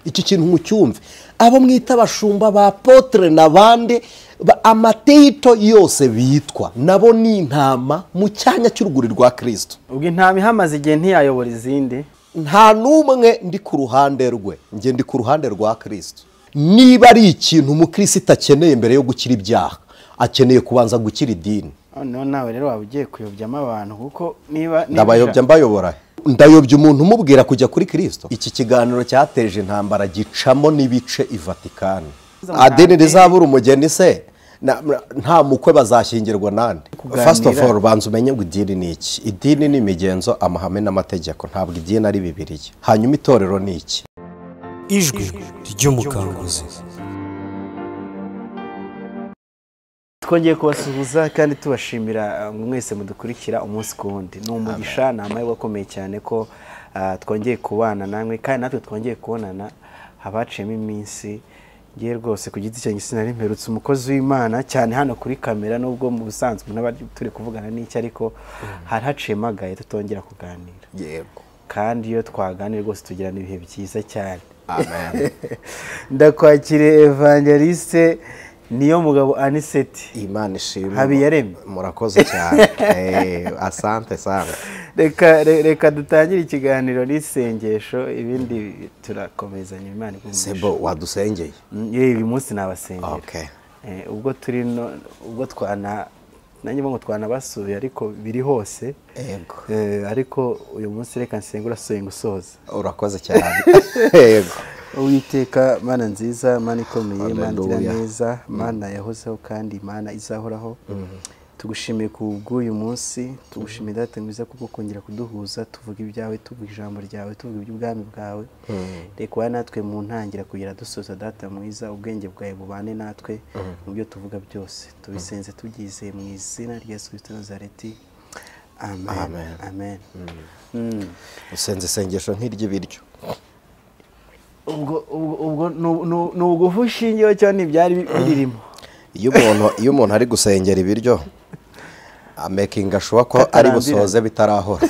Iki kintu mucyumve, abo mwita abashumba ba apotre n'abandi, amatito yose bitwa nabo ni intama mu cyanya cy'uruguri rwa Kristo. Ubwo intama ihamaze igihe ntiyayobora izindi. Nta n'umwe ndi ku ruhande rwe, njye ndi ku ruhande rwa Kristo. Niba ari ikintu umukristo akeneye mbere yo gukira ibyaha, akeneye kubanza gukira idini. Noneho nawe rero waba ugiye kuyobyamo abantu, kuko niba ndabayobya mbayobora, ndayobya umuntu umubwira kujya kuri Kristo. Iki kiganiro cyateje intambara gicamo n'ibice i Vatikani. Adeni rizabura umugeni se nta mukwe bazashyingirwa nande? First of all, banza umenye ngo idini ni iki. Idini ni imigenzo, amahame n'amategeko, ntabwo idini ari Bibiliya. Hanyuma itorero ni iki? Ijwi ry'umukanguzi. Twongeye kubasuhuza kandi tubashimira mwese mudukurikira umunsi ku wundi. Ni umugisha, ni amahirwe akomeye cyane ko twongeye kubana namwe, kandi natwe twongeye kubonana habaciyemo iminsi. Ngiye rwose ku giti cyanjye sinari mperutse umukozi w'Imana cyane hano kuri kamera, nubwo mu busanzwe n'abari turi kuvugana n'icyo, ariko hari haciyemo agahe tutongera kuganira. Yego, kandi iyo twaganira rwose tugirana ibihe byiza cyane. Amen. Ndakwakire Evangeliste niyo mugabo Aniseti. Imana ishimwe. Habiyaremye. Murakoze cyane. Asante sana. Reka dutangire ikiganiro n'isengesho, ibindi turakomezanya. Imana iguhe. Sebo wadusengeye? Uyu munsi nabasengera. Okay. Ubwo turi ubwo twana nanjye ngo twanabasuye ariko biri hose. Yego. Ariko uyu munsi reka nsenga urasenga usoza. Urakoze cyane. Yego. Uwiteka Mana nziza, Mana ikomeye, Mana igira neza, Mana yahozeho kandi Mana izahoraho, tugushimiye ku bw'uyu munsi, tugushimiye Data mwiza kuko kongera kuduhuza tuvuga ibyawe, tuvuga ijambo ryawe, tuvuga iby'ubwami bwawe. Reka ubane natwe mu ntangira kugera dusoza, Data mwiza, ubwenge bwawe bubane natwe mu byo tuvuga byose. Tubisenze tubyizeye mu izina rya Yesu Kristo Nazareti. Amen. Amen. Usenze isengesho nk'iry'ibiryo. Ubwo ni ubugufi ushingiyeho cyangwa ntibyari biririmo? Iyo umuntu ari gusengera ibiryo amekinga shuwa ko ari busoze bitarahora.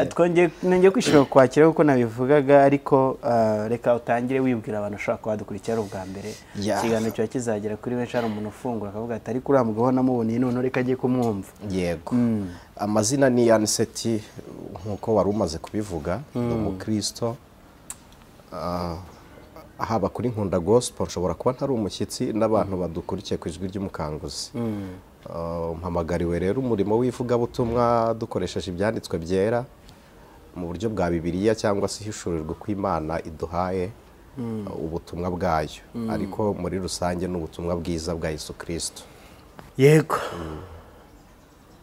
Twongeye kwishimira kwakira kuko nabivugaga, ariko reka utangire wibwira abantu ushobora kuba badukurikira ubwa mbere. Ikiganiro kiba kizagera kuri benshi, hari umuntu ufungura akavuga ati ariko uriya mugabo namuboneye none reka agiye kumwumva. Yego. Amazina ni Aniseti nkuko wari umaze kubivuga, ni umukristo. Haba kuri Nkunda Gospel nshobora kuba ntari umushyitsi n'abantu badukurikiye ku ijwi ry'umukanguzi. Mpamagariwe rero umurimo w'ivugabutumwa dukoresheje ibyanditswe byera mu buryo bwa Bibiliya cyangwa se ihishurirwa kw'Imana iduhaye ubutumwa bwayo, ariko muri rusange ni ubutumwa bwiza bwa Yesu Kristo. Yego.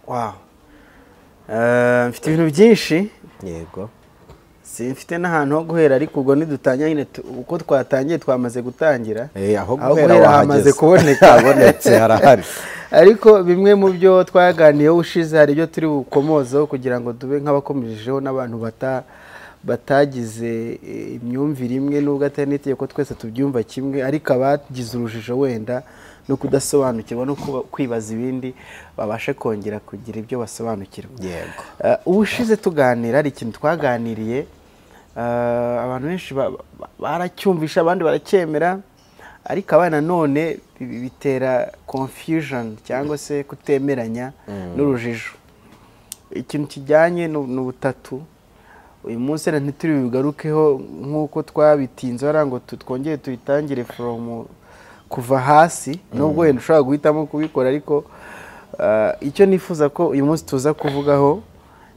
Wow. Mfite ibintu byinshi. Yego. Simfite n'ahantu ho guhera, ariko ubwo nidutangira nyine uko twatangiye twamaze gutangira. Aho guhera hamaze kuboneka. Habonetse, harahari. Ariko bimwe mu byo twaganiyeho ushize hari ibyo turi bukomozeho kugira ngo dube nk'abakomejejeho n'abantu batagize imyumvire imwe, nubwo atari n'itegeko twese tubyumva kimwe, ariko abagize urujijo wenda no kudasobanukirwa no kwibaza ibindi babashe kongera kugira ibyo basobanukirwa. Yego. Ubushize tuganira hari ikintu twaganiriye, abantu benshi baracyumvisha abandi baracyemera, ariko abana none bitera confusion cyangwa se kutemeranya n'urujijo. Ikintu kijyanye n'ubutatu uyu munsi ntituri bugarukeho nk'uko twabitinze ngo twongere tuyitangire from kuva hasi, nubwo wenda ushobora guhitamo kubikora, ariko icyo nifuza ko uyu munsi tuza kuvugaho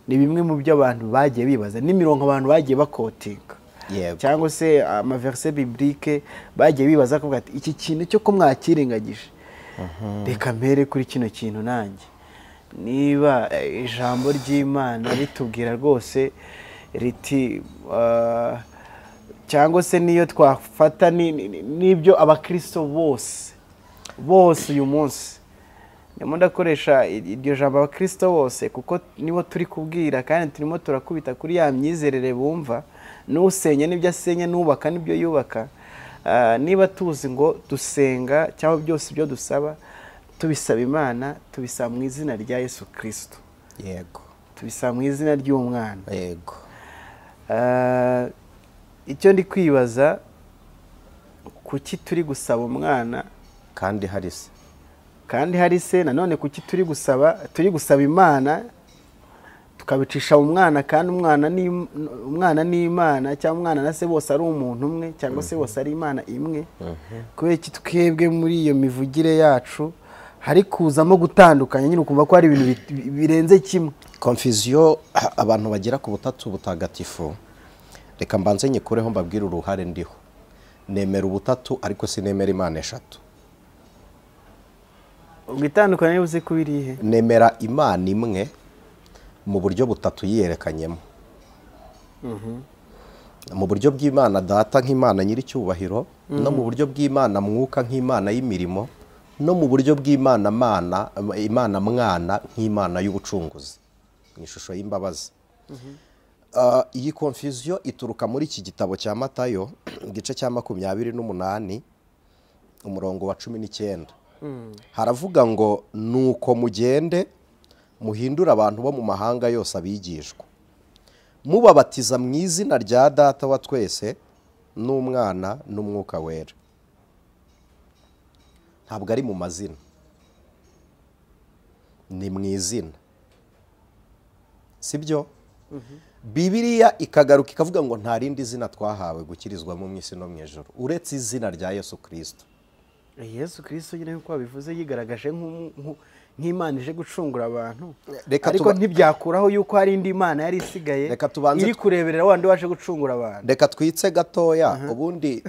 ni bimwe mu byo abantu bagiye bibaza n'imirongo abantu bagiye bakotinga, cyangwa se amaverse biblique bagiye bibaza kuvuga ati iki kintu cyo ko mwakirengagije, reka mpere kuri kino kintu nanjye. Niba ijambo ry'Imana ritubwira rwose riti cyangwa se niyo twafata n'ibyo abakristo bose uyu munsi, ndimo ndakoresha iryo jambo abakristo bose kuko nibo turi kubwira kandi turimo turakubita kuri ya myizerere bumva, n'usenya n'ibyo asenya, n'ubaka n'ibyo yubaka. Niba tuzi ngo dusenga cyangwa byose ibyo dusaba tubisaba Imana, tubisaba mu izina rya Yesu Kristo. Yego. Tubisaba mu izina ry'umwana. Yego. Icyo ndi kwibaza, kuki turi gusaba umwana kandi hari se? Kandi hari se. Nanone kuki turi gusaba Imana tukabicisha umwana, kandi umwana ni Imana, cyangwa umwana na se bose ari umuntu umwe, cyangwa se bose ari Imana imwe? Kubera iki twebwe muri iyo mivugire yacu hari kuzamo gutandukanya nyine, ukumva ko hari ibintu birenze kimwe? Confusion abantu bagira ku butatu butagatifu, reka mbanze nyikureho mbabwire uruhare ndiho. Nemera ubutatu ariko sinemera Imana eshatu. Ubwo uzi ko birihe? Nemera Imana imwe mu buryo butatu yiyerekanyemo. Mu buryo bw'Imana Data nk'Imana nyiricyubahiro, no mu buryo bw'Imana Mwuka nk'Imana y'imirimo, no mu buryo bw'Imana Mana, Imana Mwana nk'Imana y'ubucunguzi mu ishusho y'imbabazi. Iyi confusion ituruka muri iki gitabo cya Matayo igice cya 28 umurongo wa 19. Haravuga ngo nuko mugende muhindura abantu bo mu mahanga yose abigishwa, mubabatiza mu izina rya Data wa twese n'Umwana n'Umwuka Wera. Ntabwo ari mu mazina, ni mu izina, sibyo? Bibiliya ikagaruka ikavuga ngo nta rindi zina twahawe gukirizwamo mu isi no mu ijuru uretse izina rya Yesu Kristo. Yesu Kristo nyine nkuko babivuze yigaragaje nk'Imana ije gucungura abantu, ariko ntibyakuraho yuko hari indi Imana yari isigaye iri kureberera wandi waje gucungura abantu. Reka twitse gatoya. Ubundi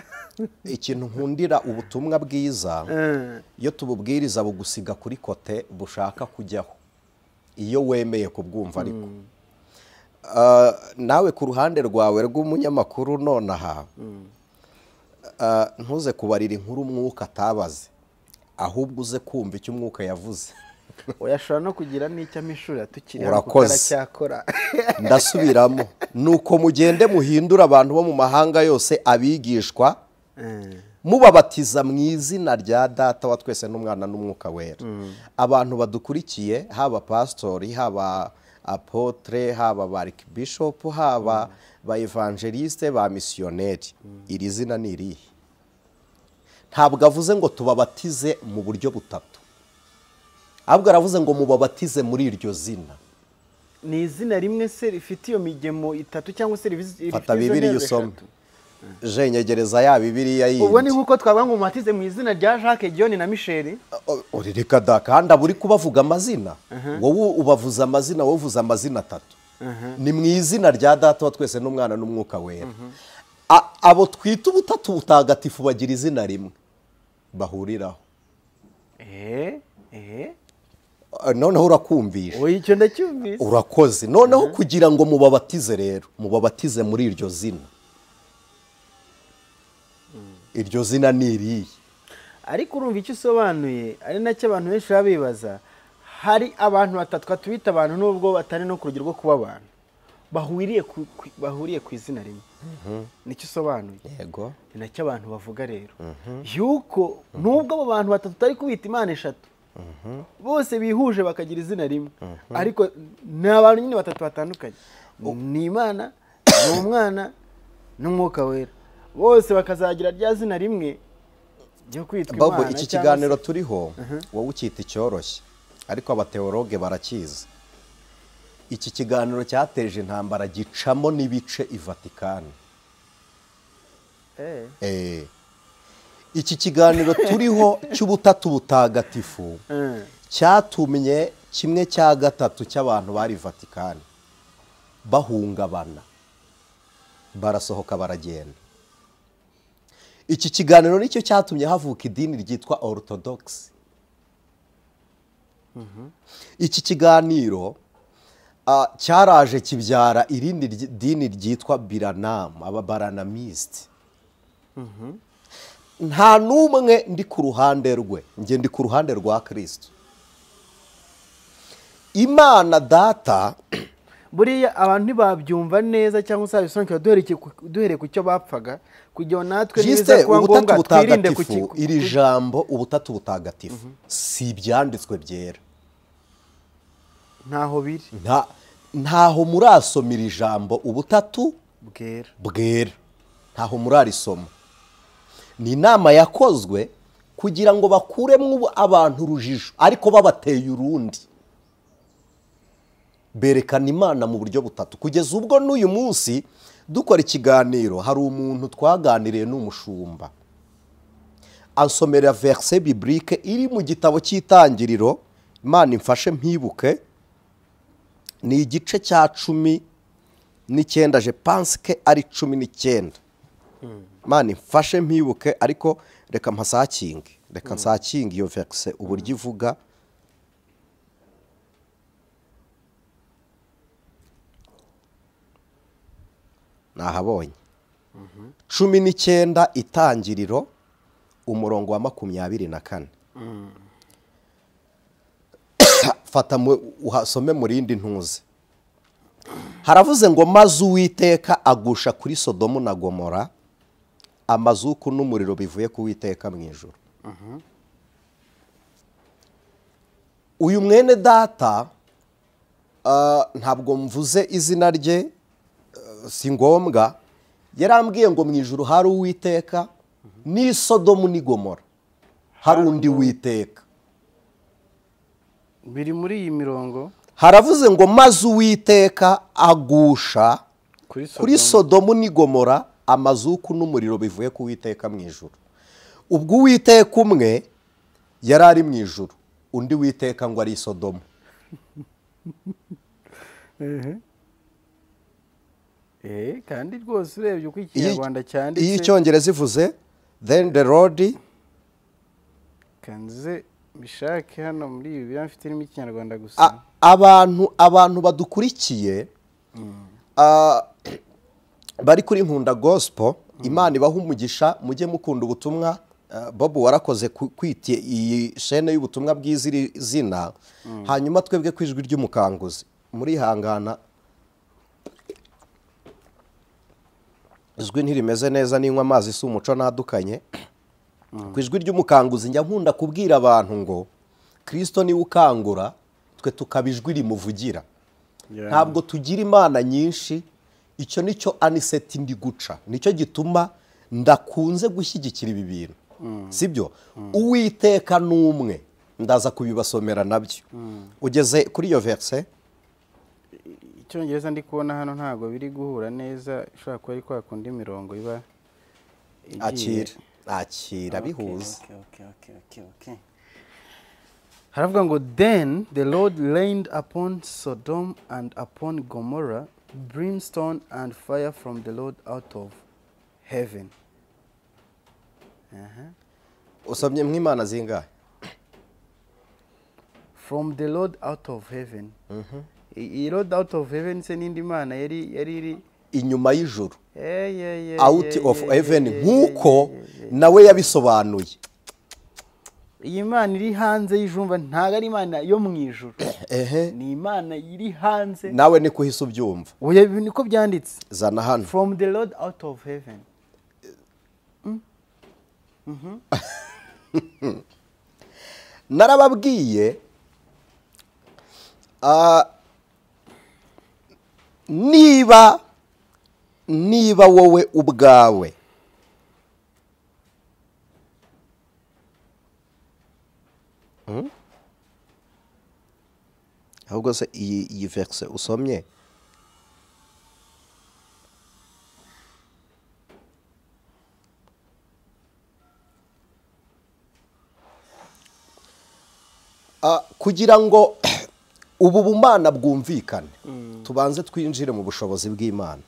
ikintu nkundira ubutumwa bwiza, iyo tububwiriza bugusiga kuri kote bushaka kujyaho iyo wemeye kubwumva. Ariko nawe ku ruhande rwawe rw'umunyamakuru nonaha, ntuze kubarira inkuru umwuka atabaze, ahubwo uze kumva icyo umwuka yavuze. Oyashobora no kugira n'icyo amishura tukiri aracyakora. Ndasubiramo, nuko mugende muhindura abantu bo mu mahanga yose abigishwa, mubabatiza mu izina rya Data wa twese n'Umwana n'Umwuka Wera. Abantu badukurikiye, haba pastori, haba apotre, haba ba archbishop, haba ba evangeliste, ba missionnaire, iri zina ni irihe? Ntabwo avuze ngo tubabatize mu buryo butatu, ahubwo aravuze ngo mubabatize muri iryo zina. Ni izina rimwe se rifite iyo migemo itatu cyangwa se rifite? Fata Bibiliya usome. Je nyegereza ya Bibiliya yindi. Ubwo ni nkuko twavuga ngo mubatize mu izina rya Jacques, John na Michel. Reka da, kandi aburi kubavuga amazina. Wowe ubavuza amazina, wowe uvuza amazina atatu. Ni mu izina rya Data wa twese n'Umwana n'Umwuka Wera. Abo twita ubutatu butagatifu bagira izina rimwe bahuriraho. Noneho urakumvisha. Oya, icyo ndacyumvise. Urakoze. Noneho kugira ngo mubabatize rero, mubabatize muri iryo zina. Iryo zina ni irihe? Ariko urumva icyo usobanuye, ari nacyo abantu benshi babibaza. Hari abantu batatu twita abantu nubwo batari no ku rugero rwo kuba abantu, bahuriye ku izina rimwe. Nicyo usobanuye. Yego. Ni nacyo abantu bavuga rero, yuko nubwo abo bantu batatu tutari kubita Imana eshatu, bose bihuje bakagira izina rimwe, ariko ni abantu nyine batatu batandukanye. Ni Imana, ni Umwana, n'Umwuka Wera, bose bakazagira rya zina rimwe ryo kwitwa Imana. Babu, iki kiganiro turiho wowe ukita icyoroshye, ariko abateologe barakizi. Iki kiganiro cyateje intambara gicamo n'ibice i Vatikani. Iki kiganiro turiho cy'ubutatu butagatifu cyatumye 1/3 cy'abantu bari Vatikani bahungabana, barasohoka baragenda. Iki kiganiro nicyo cyatumye havuka idini ryitwa Orthodox. Iki kiganiro cyaraje kibyara irindi dini ryitwa Biranam, aba Baranamiste. Nta n'umwe ndi ku ruhande rwe, nge ndi ku ruhande rwa Kristo. Imana Data, buriya abantu ntibabyumva neza cyangwa se babisobanukirwa duhereye ku cyo bapfaga, kugira natwe niza kuba ngombwa twirinde ku iri jambo ubutatu butagatifu. Si ibyanditswe byera, ntaho biri, ntaho murasomira ijambo ubutatu Bwera. Bwera. Ntaho murarisoma. Ni inama yakozwe kugira ngo bakuremo abantu urujijo, ariko babateye urundi. Berekana Imana mu buryo butatu. Kugeza ubwo n'uyu munsi dukora ikiganiro, hari umuntu twaganiriye n'umushumba, ansomera verse biblique iri mu gitabo cy'Itangiriro. Imana imfashe mpibuke, ni igice cya 19, je pense que ari 19. Imana imfashe mpibuke, ariko reka mpasakinge, reka nsakinge iyo verse uburyo ivuga. Nahabonye 19 Itangiriro, umurongo wa 24. Fata uhasome murindi ntuze. Haravuze ngo maze Uwiteka agusha kuri Sodomu na Gomora amazuku n'umuriro bivuye ku Uwiteka mu ijuru. Uyu mwene data, ntabwo mvuze izina rye, si ngombwa, yarambwiye ngo mu ijuru hari Uwiteka, ni Sodomu ni Gomora hari undi Uwiteka. Biri muri iyi mirongo. Haravuze ngo maze Uwiteka agusha kuri Sodomu ni Gomora amazuku n'umuriro bivuye ku Uwiteka mu ijuru. Ubwo Uwiteka umwe yari ari mu ijuru, undi Uwiteka ngo ari Sodomu. Kandi rwose urebye uko Ikinyarwanda cyanditse, iyo Icyongereza ivuze then the Lord, kanze bishake hano muri ibi biba mfite irimo Ikinyarwanda gusa. Abantu badukurikiye bari kuri Nkunda Gospel, Imana ibaha umugisha, mujye mukunda ubutumwa. Bob warakoze kwita iyi chaîne y'ubutumwa bwiza iri zina. Hanyuma twebwe ku Ijwi ry'Umukanguzi murihangana, ijwi ntirimeze neza, ninywa amazi si umuco nadukanye. Ku Ijwi ry'Umukanguzi njya nkunda kubwira abantu ngo Kristo niwe ukangura, twe tukaba ijwi rimuvugira. Ntabwo tugira imana nyinshi, icyo nicyo aniseti ndi guca, nicyo gituma ndakunze gushyigikira ibi bintu. Sibyo? Uwiteka n'umwe, ndaza kubibasomera nabyo. Ugeze kuri iyo verse. Icyongereza ndi kubona hano ntago biri guhura neza, ishobora kuba ari kwa kundi mirongo iba akira akira bihuza. Okay. Haravuga ngo then the Lord rained upon Sodom and upon Gomorrah brimstone and fire from the Lord out of heaven. Usomye mw'Imana zingahe? From the Lord out of heaven. Iyi Lord out of heaven se n'indi mana yari iri inyuma y'ijuru. Out of heaven, nkuko nawe yabisobanuye. Iyi Imana iri hanze y'ijuru ntago ari Imana yo mu ijuru. Ni Imana iri hanze. Nawe niko uhise ubyumva. Oya, niko byanditse. Zana hano. From the Lord out of heaven. Narababwiye niba wowe ubwawe ahubwo se iyi verse usomye kugira ngo ubu bumana bwumvikane, tubanze twinjire mu bushobozi bw'Imana.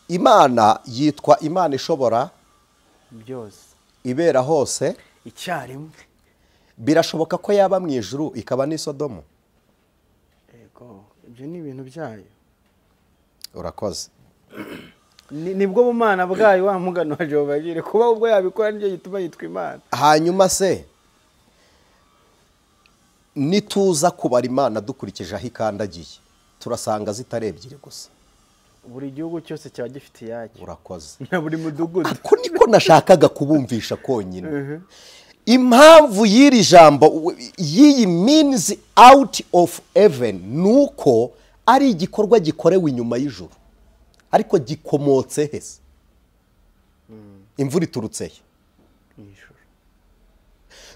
Imana yitwa Imana ishobora byose, ibera hose icyarimwe. Birashoboka ko yaba mu ijuru ikaba n'i Sodomu. Yego, ibyo ni ibintu byayo. Urakoze. Nibwo bumana bwayo wa mugano wa Jehova agire kuba ubwo yabikora nicyo gituma yitwa Imana. Hanyuma se nituza kubara Imana dukurikije aho ikandagiye, turasanga zitari ebyiri gusa. Buri gihugu cyose cyaba gifite iyacyo. Urakoze. Na buri mudugudu. Ako niko nashakaga kubumvisha konyine. Impamvu y'iri jambo y'iyi means out of heaven nuko ari igikorwa gikorewe inyuma y'ijuru. Ariko gikomotse he? Imvura iturutse he?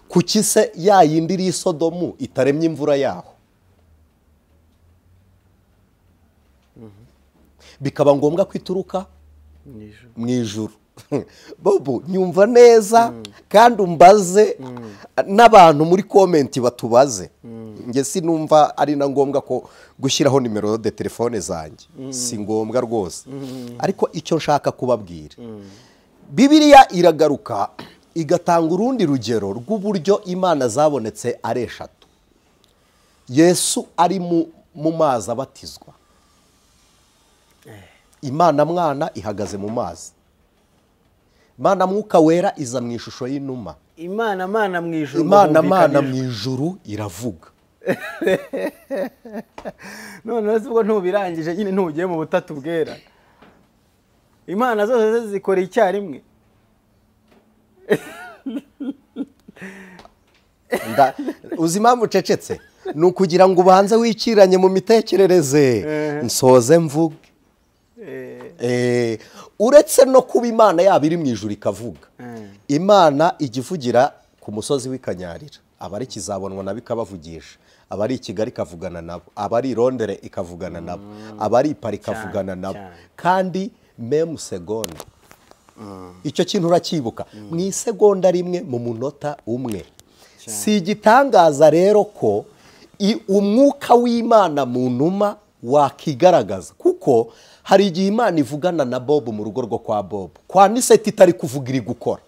Kuki se ya yindi iri Sodomu itaremye imvura yaho? Bikaba ngombwa kwituruka mu ijuru. Bobo, nyumva neza kandi umbaze n'abantu muri comment batubaze. Nge sinumva ari na ngombwa ko gushyiraho nimero de telefone zanjye, si ngombwa rwose. Ariko icyo nshaka kubabwira, Bibiliya iragaruka igatanga urundi rugero rw'uburyo Imana zabonetse ari eshatu. Yesu ari mu mazi abatizwa, Imana mwana ihagaze mu mazi, Imana mwuka wera iza mu ishusho y'inuma, Imana mana mu ijuru, Imana mana mu ijuru iravuga. None ubwo ntubirangije nyine ntugiye mu butatu bwera. Imana zose zikora icyarimwe. Uzi impamvu ucecetse? Ni ukugira ngo ubanze wikiranye mu mitekerereze, nsoze mvuge. Uretse no kuba Imana yaba iri mu ijuru ikavuga, Imana igivugira ku musozi w'Ikanyarira, abari kizabonwa nabo ikabavugisha, abari i Kigali ikavugana nabo, abari i Londres ikavugana nabo, abari i Paris ikavugana nabo, kandi meme segonda. Icyo kintu urakibuka mu isegonda rimwe, mu munota umwe. Si igitangaza rero ko umwuka w'Imana mu numa wakigaragaza, kuko hari igihe Imana ivugana na Bob mu rugo rwo kwa Bob, kwa Niseti itari kuvuga iri gukora.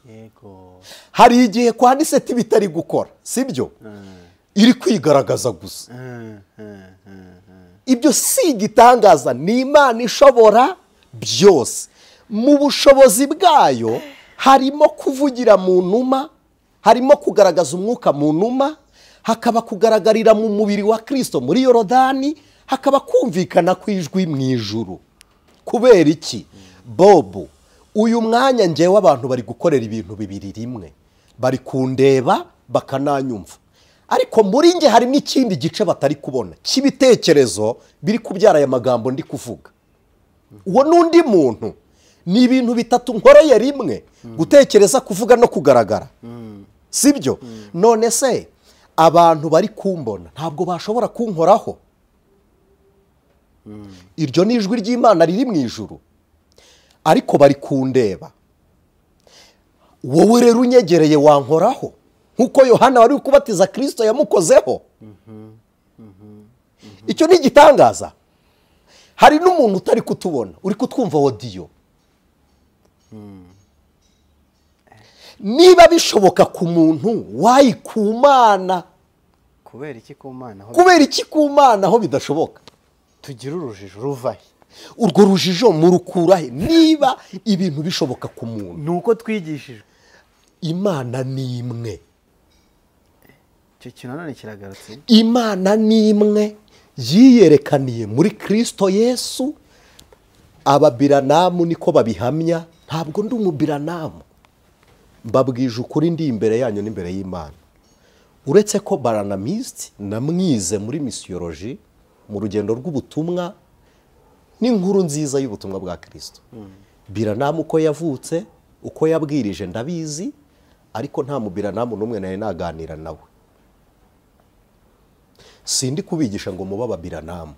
Yego. Hari igihe kwa Niseti bitari gukora, sibyo? Iri kwigaragaza gusa. Ibyo si igitangaza, ni Imana ishobora byose. Mu bushobozi bwayo harimo kuvugira mu numa, harimo kugaragaza umwuka mu numa, hakaba kugaragarira mu mubiri wa Kristo muri Yorodani, hakaba kumvikana kwijwi mu ijuru. Kubera iki? Bobo, uyu mwanya ngewe abantu bari gukorera ibintu bibiri rimwe, bari kundeba bakananyumva, ariko muri nge harimo ikindi gice batari kubona cy'ibitekerezo biri kubyara aya magambo ndi kuvuga. Uwo n'undi muntu. Ni ibintu bitatu nkoreye rimwe: gutekereza, kuvuga no kugaragara. Sibyo? None se abantu bari kumbona ntabwo bashobora kunkoraho? Iryo ni ijwi ry'Imana riri mu ijuru, ariko bari kundeba. Wowe rero unyegereye wankoraho, nkuko Yohana wari kubatiza Kristo yamukozeho. Icyo ni igitangaza. Hari n'umuntu utari kutubona, uri kutwumva audio. Niba bishoboka ku muntu, wayikumana. Kubera iki kumana? Kubera iki kumana aho bidashoboka? Tugira urujijo ruvahe? Urwo rujijo murukurahe? Niba ibintu bishoboka ku muntu, nuko twigishijwe Imana ni imwe. Icyo kintu none kiragarutse. Imana ni imwe yiyerekaniye muri Kristo Yesu. Ababiranamu niko babihamya. Ntabwo ndi umubiranamu, mbabwije ukuri, ndi imbere yanyu n'imbere y'Imana. Uretse ko baranamist namwize muri missiology, mu rugendo rw'ubutumwa n'inkuru nziza y'ubutumwa bwa Kristo. Biranamu uko yavutse, uko yabwirije ndabizi, ariko nta mubiranamu n'umwe nari naganira nawe. Sindi kubigisha ngo muba ababiranamu,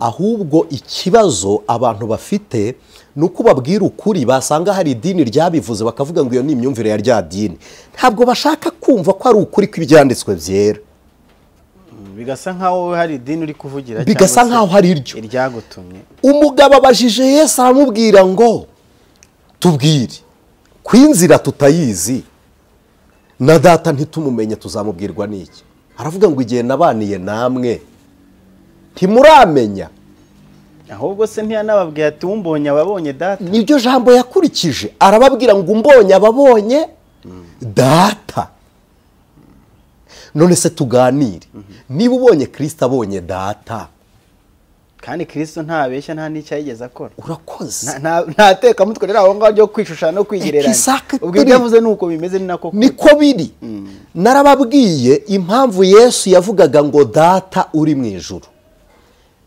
ahubwo ikibazo abantu bafite nuko babwira ukuri, basanga hari idini ryabivuze bakavuga ngo iyo ni imyumvire ya rya dini. Ntabwo bashaka kumva ko ari ukuri kw'ibyanditswe byera. Bigasa nkaho hari idini uri kuvugira, bigasa nkaho hari iryo iryagutumye. Umugabo abajije Yesu aramubwira ngo tubwire kwinzira tutayizi na data ntitumumenye, tuzamubwirwa n'iki? Aravuga ngo igihe nabaniye namwe ntimuramenya. Ahubwo se ntiyanababwiye ati umbonye ababonye data? Nibyo jambo yakurikije, arababwira ngo umbonye ababonye data. None se tuganire, niba ubonye Kristo abonye data, kandi Kristo ntabeshya nta n'icyo yigeze akora. Urakoze. Nta teka mutwe rero aho ngaho ryo kwishushanya no kwigereranya. Ubwo ibyo yavuze nuko bimeze, ni nako niko biri. Narababwiye impamvu Yesu yavugaga ngo data uri mu ijuru.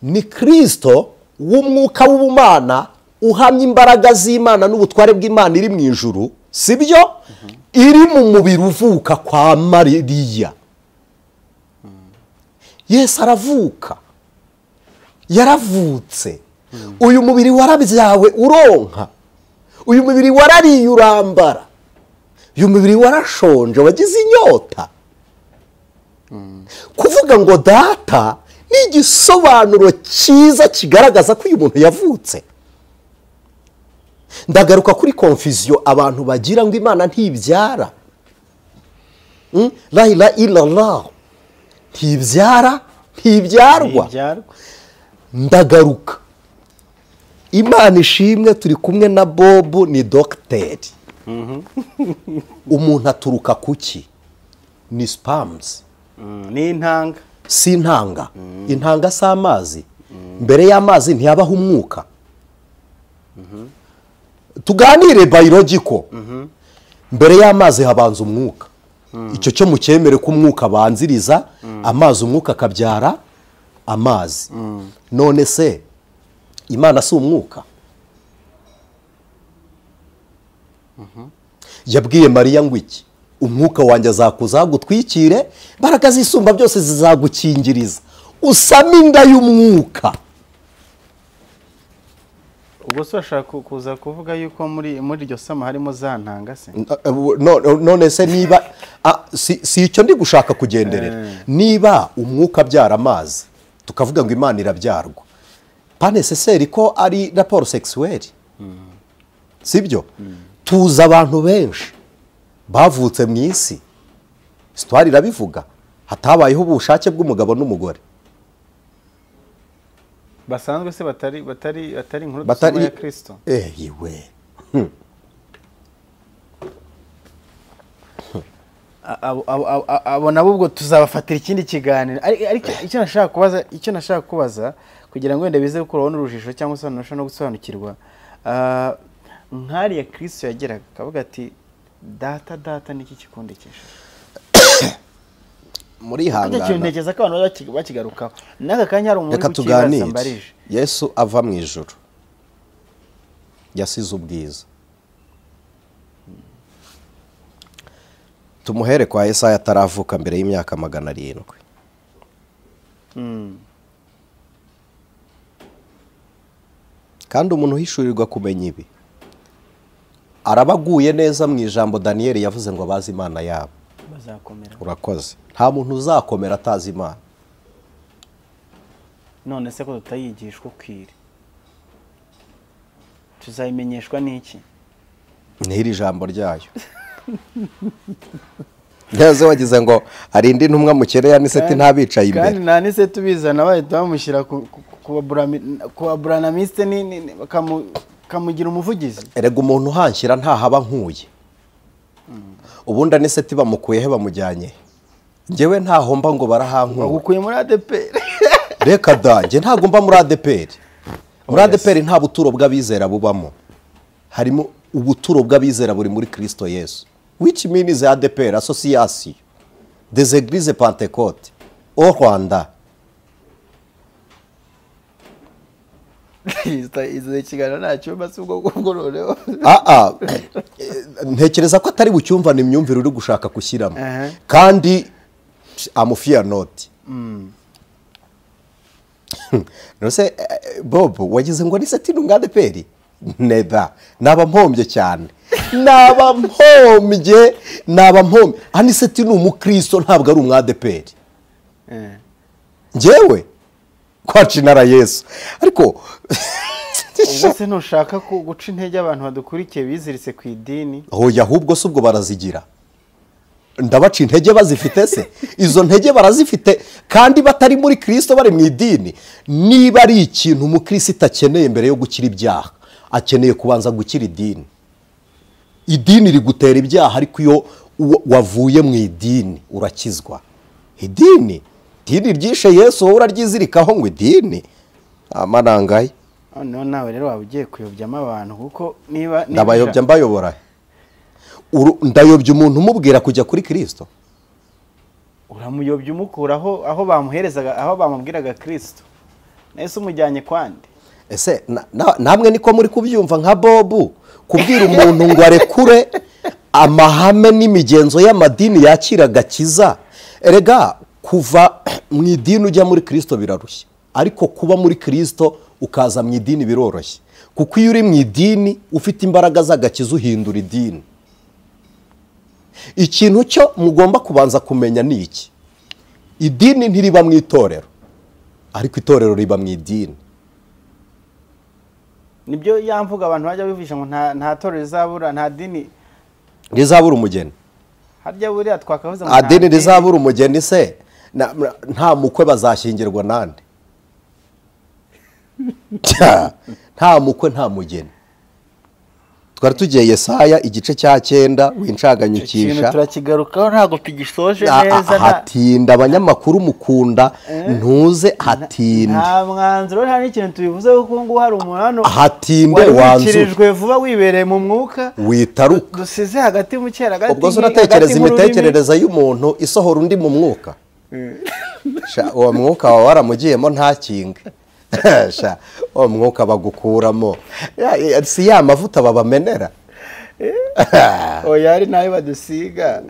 Ni Kristo w'umwuka w'ubumana uhamya imbaraga z'Imana n'ubutware bw'Imana iri mu ijuru, sibyo? Iri mu mubiri uvuka kwa Mariya. Yesu aravuka, yaravutse. Uyu mubiri warabyawe uronka, uyu mubiri warariye urambara, uyu mubiri warashonje wagize inyota. Kuvuga ngo data ni igisobanuro cyiza kigaragaza ko uyu muntu yavutse. Ndagaruka kuri confusion abantu bagira ngo Imana ntibyara. La ilaha illallah, ntibyara, ntibyarwa. Ndagaruka, Imana ishimwe, turi kumwe na Bob, ni dogiteri. Umuntu aturuka kuki? Ni spams. Ni intanga. Si intanga. Intanga si amazi. Mbere y'amazi ntiyabaho umwuka. Tuganire biological. Mbere y'amazi habanza umwuka. Icyo cyo mucyemere ko umwuka abanziriza amazi, umwuka akabyara amazi. None se Imana si umwuka? Yabwiye Mariya ngo iki? Umwuka wanjye azakuza gutwikire, imbaraga zisumba byose zizagukingiriza, usame inda y'umwuka. Ubwo se urashaka kuza kuvuga yuko muri iryo sama harimo za ntanga se? None se niba si icyo ndi gushaka kugenderera, niba umwuka abyara amazi tukavuga ngo Imana irabyarwa, pas nécessaire ko ari rapport sexuel, sibyo? Tuzi abantu benshi bavutse mu isi, histoire irabivuga, hatabayeho ubushake bw'umugabo n'umugore basanzwe se, batari batari batari inkuru dusoma ya Kristo. Iwe abo nabo ubwo tuzabafatira ikindi kiganiro. Ariko icyo nashaka kubaza kugira ngo wenda bize gukuraho n'urujijo cyangwa se abantu no gusobanukirwa, nkariya Kristo yageraga akavuga ati data data niki kikundikisha. Muri hangana ntekereza ko abantu bakigarukaho n'aka kanya hari umuntu uri mbarije. Yesu ava mu ijuru yasize ubwiza. Tumuhere kwa Yesaya ataravuka mbere y'imyaka 700. Kandi umuntu uhishurirwa kumenya ibi arabaguye neza mu ijambo Daniel yavuze ngo abazi Imana yabo bazakomera. Urakoze. Nta muntu uzakomera atazi Imana. None se ko tutayigishwa ukwire, tuzayimenyeshwa n'iki? N'iri jambo ryayo. Neza wagize ngo hari indi ntumwa mukereya n'iseti ntabicaye imbere. Kandi nta n'iseti ubizana bahita bamushyira ku baburanamiste bakamugira umuvugizi. Erega umuntu uhanshyira ntahaba nkuye. Ubundi aniseti bamukuye he bamujyanye? Njyewe ntahomba ngo barahankuye. Bagukuye muri ADPR. Reka da, njye ntago mba muri ADPR. Muri ADPR nta buturo bw'abizera bubamo. Harimo ubuturo bw'abizera buri muri Kristo Yesu. Which means ADPR, Association des Églises Pentecôte au Rwanda. Ntekereza ko atari bucyumva ni imyumvire uri gushaka gushyiramo. Kandi amufia not. Nose Bob wagize ngo ni seti nunga ADPR? Never. Naba mpombye cyane. Naba mpombye, naba mpombye. Aniseti ni umukristo ntabwo ari umwadeperi. Njyewe kwacinara Yesu. Ariko ubwo se ntushaka guca intege abantu badukurikiye biziritse ku idini? Hoya, ahubwo se ubwo barazigira. Ndabaca intege bazifite se? Izo ntege barazifite kandi batari muri Kristo, bari mu idini. Niba ari ikintu umukristo akeneye mbere yo gukira ibyaha, akeneye kubanza gukira idini. Idini rigutera ibyaha, ariko iyo wavuye mu idini urakizwa. Idini ryishe Yesu, wowe uraryizirikaho ngo idini amarangaye. Noneho nawe rero waba ugiye kuyobyamo abantu, kuko niba ndabayobya mbayobora. Ndayobya umuntu umubwira kujya kuri Kristo. Uramuyobya umukuraho aho bamuherezaga, aho bamubwiraga Kristo. Nese umujyanye kwande. Ese namwe niko muri kubyumva nka Bobu kubwira umuntu ngo arekure amahame n'imigenzo y'amadini yakira gakiza? Erega kuva mu idini ujya muri Kristo birarushye, ariko kuba muri Kristo ukaza mu idini biroroshye, kuko iyo uri mu idini ufite imbaraga z'agakiza uhindura idini. Ikintu cyo mugomba kubanza kumenya ni iki: idini ntiriba mu itorero, ariko itorero riba mu idini. Nibyo yamvuga abantu bajya bivisha ngo nta torero rizabura, nta dini rizabura umugeni. Harya buriya twakavuze ngo nta dini rizabura umugeni se nta mukwe bazashyingirwa nande? Nta mukwe nta mugeni. Twari tugiye Yesaya igice cya 9 winshaganyukisha. Turakigarukaho ntago tugisoje neza. Hatinda abanyamakuru mukunda ntuze hatinda. Nta mwanzuro nta n'ikintu tubivuze kuko ngo hari umuntu hatinde wanzurijwe vuba wibereye mu mwuka witaruka dusize hagati mu cyera gati. Ubwo uratekereza imitekerereze y'umuntu isohora undi mu mwuka? Sha uwo mwuka wawe waramugiyemo ntakinge. Sha uwo mwuka bagukuramo si ya mavuta babamenera. Oya ari nayo badusiga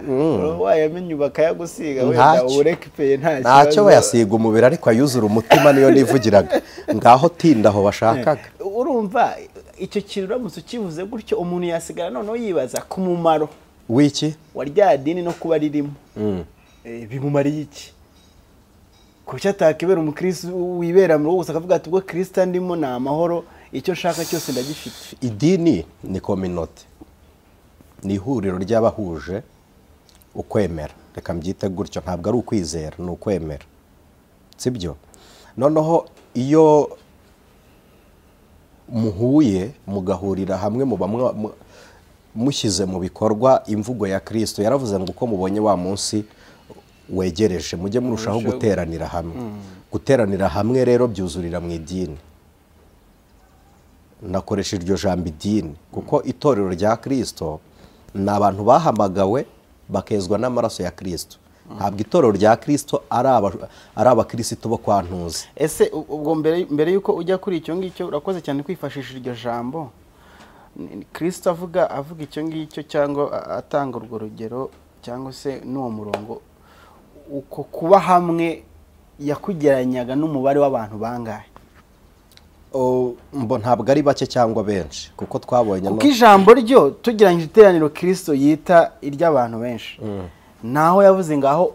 wayamenye bakayagusiga wenda urekipeye nta kibazo. Ntacyo bayasiga umubiri ariko ayuzura umutima niyo nivugiraga ngaho tinda aho bashakaga. Urumva icyo kintu uramutse ukivuze gutyo umuntu yasigara noneho yibaza ku mumaro w'iki wa rya dini no kuba ririmo. Bimumariye iki? Kuki atakibera umukristo wibera mu rugo gusa akavuga ati ubwo Kristo ndimo ni amahoro, icyo nshaka cyose ndagifite? Idini ni communauté, ni ihuriro ry'abahuje ukwemera, reka mbyite gutyo, ntabwo ari ukwizera ni ukwemera, sibyo? Noneho iyo muhuye mugahurira hamwe muba mushyize mu bikorwa imvugo ya Kristo. Yaravuze ngo uko mubonye wa munsi wegereje mujye murushaho guteranira hamwe. Guteranira hamwe rero byuzurira mu idini. Nakoresha iryo jambo idini kuko itorero rya Kristo ni abantu bahamagawe bakezwa n'amaraso ya Kristo. Ntabwo itorero rya Kristo ari abakristo bo kwa Ntuzi. Ese ubwo mbere yuko ujya kuri icyo ngicyo urakoze cyane kwifashisha iryo jambo. Kristo avuga icyo ngicyo cyangwa atanga urwo rugero cyangwa se n'uwo murongo, uko kuba hamwe yakugeranyaga n'umubare w'abantu bangahe? Mbo ntabwo ari bake cyangwa benshi, kuko twabonye kuko ijambo ryo tugeranyije iteraniro Kristo yita iry'abantu benshi, naho yavuze ngaho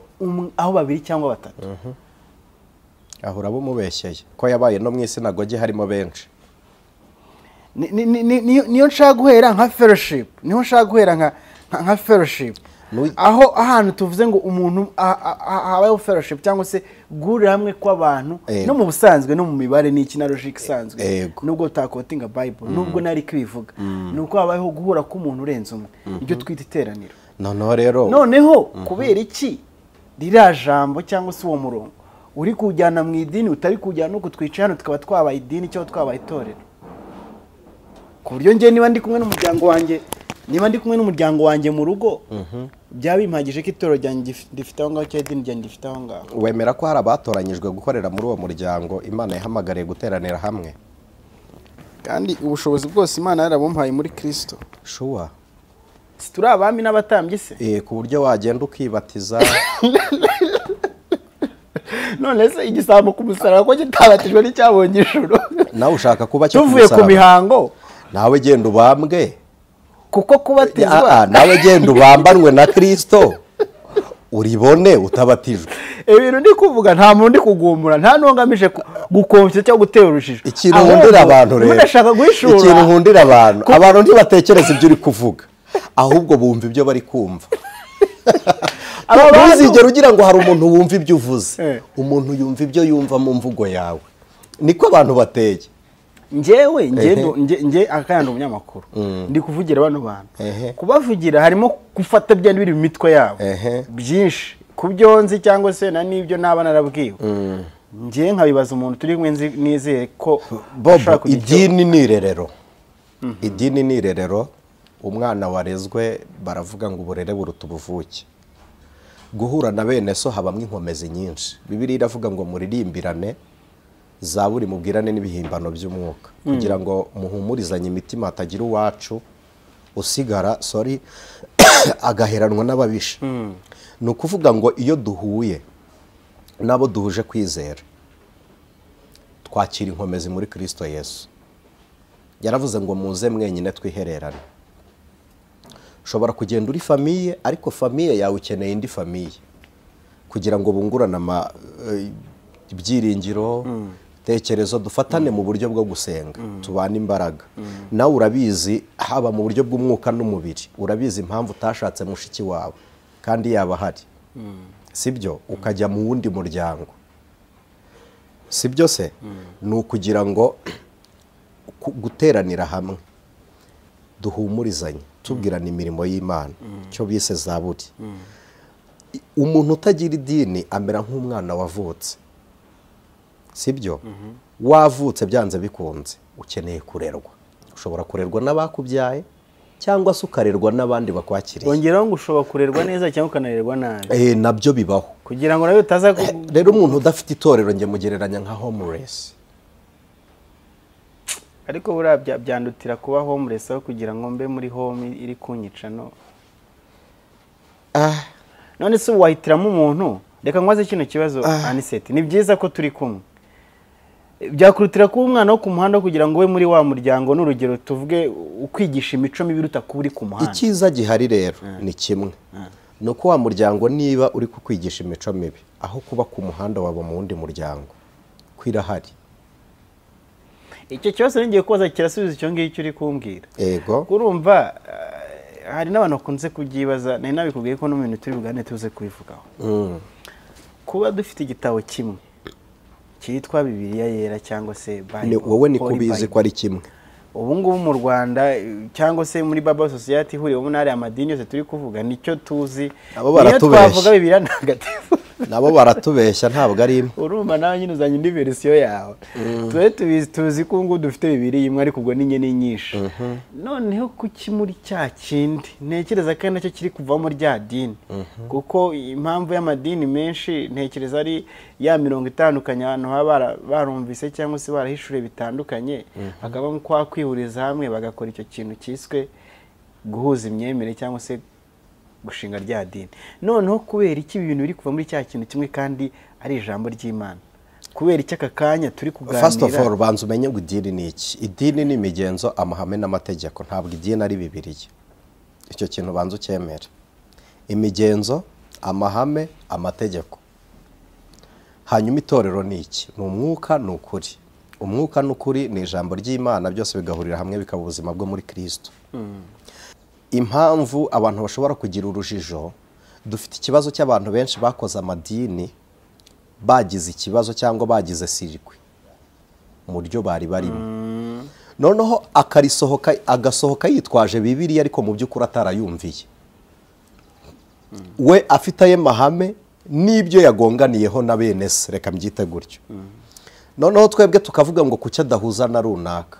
aho babiri cyangwa batatu. Aho urabumubeshyeye ko yabaye no mu isinagogi harimo benshi. Niyo nshaka guhera nka fellowship, niho nshaka guhera nka fellowship, aho ahantu tuvuze ngo umuntu habayeho fellowship cyangwa se guhurira hamwe kw'abantu no mu busanzwe no mu mibare n'iki na logic isanzwe, nubwo utakotinga Bible nubwo nari kwivuga, nuko habayeho guhura k'umuntu urenze umwe, ibyo twita iteraniro. Noneho rero noneho kubera iki ririya jambo cyangwa se uwo murongo uri kujyana mu idini utari kujyana no kutwica hano tukaba twabaye idini cyangwa twabaye itorero, ku buryo njye niba ndi kumwe n'umuryango wanjye, niba ndi kumwe n'umuryango wanjye mu rugo byaba bimpagije ko itorero ryanjye rifite aho ngaho cyangwa idini ryanjye rifite aho ngaho. Wemera ko hari abatoranyijwe gukorera muri uwo muryango Imana yahamagariye guteranira hamwe, kandi ubushobozi bwose Imana yarabumpaye muri Kristo. Shuwa si turi abami n'abatambyi se? Ku buryo wagenda ukibatiza. None se igisambo ku musaraba ko kitabatijwe n'icyabonye ijuru? Nawe ushaka kuba cyo tuvuye ku mihango, nawe genda ubambwe kuko kubatizwa, nawe genda ubambanwe na Kristo uribone utabatijwe. Ibintu ndi kuvuga nta muntu ndi kugumura, nta nongamije gukomfya cyangwa gutera urujijo. Ikintu nkundira abantu rero, ndashaka guhishura ikintu nkundira abantu ntibatekereza ibyo uri kuvuga, ahubwo bumva ibyo bari kumva. Ntuzigere ugira ngo hari umuntu wumva ibyo uvuze, umuntu yumva ibyo yumva mu mvugo yawe. Niko abantu bateye. Njyewe nge akayanda umunyamakuru ndi kuvugira bano bantu, kubavugira harimo gufata byandi biri mu mitwe yabo byinshi kubyo nzi cyangwa se na n'ibyo naba narabwiwe, nge nkabibaza umuntu turi kumwe nizeye ko Bob. Idini ni irerero, idini ni irerero. Umwana warezwe baravuga ngo uburere buruta ubuvuke. Guhura na bene so habamwe inkomezi nyinshi. Bibiliya iravuga ngo muririmbirane Zaburi mubwirane n'ibihimbano by'umwuka kugira ngo muhumurizanye imitima hatagira uwacu usigara sorry agaheranwa n'ababisha. Ni ukuvuga ngo iyo duhuye nabo duhuje kwizera twakira inkomezi muri Kristo Yesu. Yaravuze ngo muze mwenyine twihererane. Ushobora kugenda uri famille ariko famille yawe ukeneye indi famille kugira ngo bungurane ibyiringiro tekerezo, dufatane mu buryo bwo gusenga, tubane imbaraga. Nawe urabizi haba mu buryo bw'umwuka n'umubiri, urabizi impamvu utashatse mushiki wawe kandi yaba ahari, sibyo? Ukajya mu wundi muryango, sibyo se? Ni ukugira ngo guteranira hamwe duhumurizanye, tubwirana imirimo y'Imana, cyo bise Zaburi. Umuntu utagira idini amera nk'umwana wavutse, sibyo? Wavutse byanze bikunze ukeneye kurerwa. Ushobora kurerwa n'abakubyaye cyangwa se ukarerwa n'abandi bakwakiriye. Wongeraho ngo ushobora kurerwa neza cyangwa ukanarerwa nabi. Nabyo bibaho. Kugira ngo nawe utaza. Rero umuntu udafite itorero nge mugereranya nka homeless. Ariko buriya byandutira kuba homeless aho kugira ngo mbe muri home iri kunyica no. None se wahitiramo umuntu? Reka nkwaze kino kibazo Aniseti. Ni byiza ko turi kumwe. Byakurutira kuba umwana wo ku muhanda kugira ngo we muri wa muryango, n'urugero tuvuge ukwigisha imico mibi iruta kuba uri ku muhanda. Icyiza gihari rero ni kimwe, ni uko wa muryango niba uri kukwigisha imico mibi aho kuba ku muhanda waba mu wundi muryango kwirahari. Icyo kibazo ngiye kubaza kirasubiza icyo ngicyo uri kumbwira. Yego. Urumva hari n'abantu bakunze kubyibaza, nari nabikubwiye ko no mu bintu turi bugane tuze kubivugaho. Kuba dufite igitabo kimwe cyitwa Bibiliya Yera cyangwa se Bible, wowe ni kubizi ko ari kimwe. Ubu ngubu mu Rwanda cyangwa se muri Bible Society ihuriwemo n'ari amadini yose turi kuvuga nicyo tuzi. Nabo baratubeshya. Twavuga Bibiliya ntagatifu. Nabo baratubeshya ntabwo ari imwe. Urumva nawe nyine uzanye indi version yawe. Twe tubizi tuzi ko ngo dufite Bibiliya imwe ariko ubwo ninye ni nyinshi. Noneho kuki muri cya kindi ntekereza kandi nacyo kiri kuvamo rya dini, kuko impamvu y'amadini menshi ntekereza ari ya mirongo itandukanye abantu baba barumvise cyangwa se barahishure bitandukanye, hakabamo kwa kwihuriza hamwe bagakora icyo kintu cyiswe guhuza imyemerere cyangwa se gushinga rya dini. Noneho kubera iki ibintu biri kuva muri cya kintu kimwe kandi ari ijambo ry'Imana? Kubera iki aka kanya turi kuganira? First of all, banza umenye ngo idini ni iki. Idini ni imigenzo, amahame n'amategeko, ntabwo idini ari Bibiliya. Icyo kintu banza ucyemere. Imigenzo, amahame, amategeko. Hanyuma itorero ni iki? Ni umwuka, ni ukuri. Umwuka n'ukuri ni ijambo ry'Imana, byose bigahurira hamwe bikaba ubuzima bwo muri Kristo. Impamvu abantu bashobora kugira urujijo, dufite ikibazo cy'abantu benshi bakoze amadini bagize ikibazo cyangwa bagize sirikwi mu buryo bari barimo, noneho akarisohoka agasohoka yitwaje Bibiliya ariko mu by'ukuri atarayumviye. We afite aye mahame n'ibyo yagonganiyeho na bene se, reka mbyite gutyo. Noneho twebwe tukavuga ngo kuki adahuza na runaka.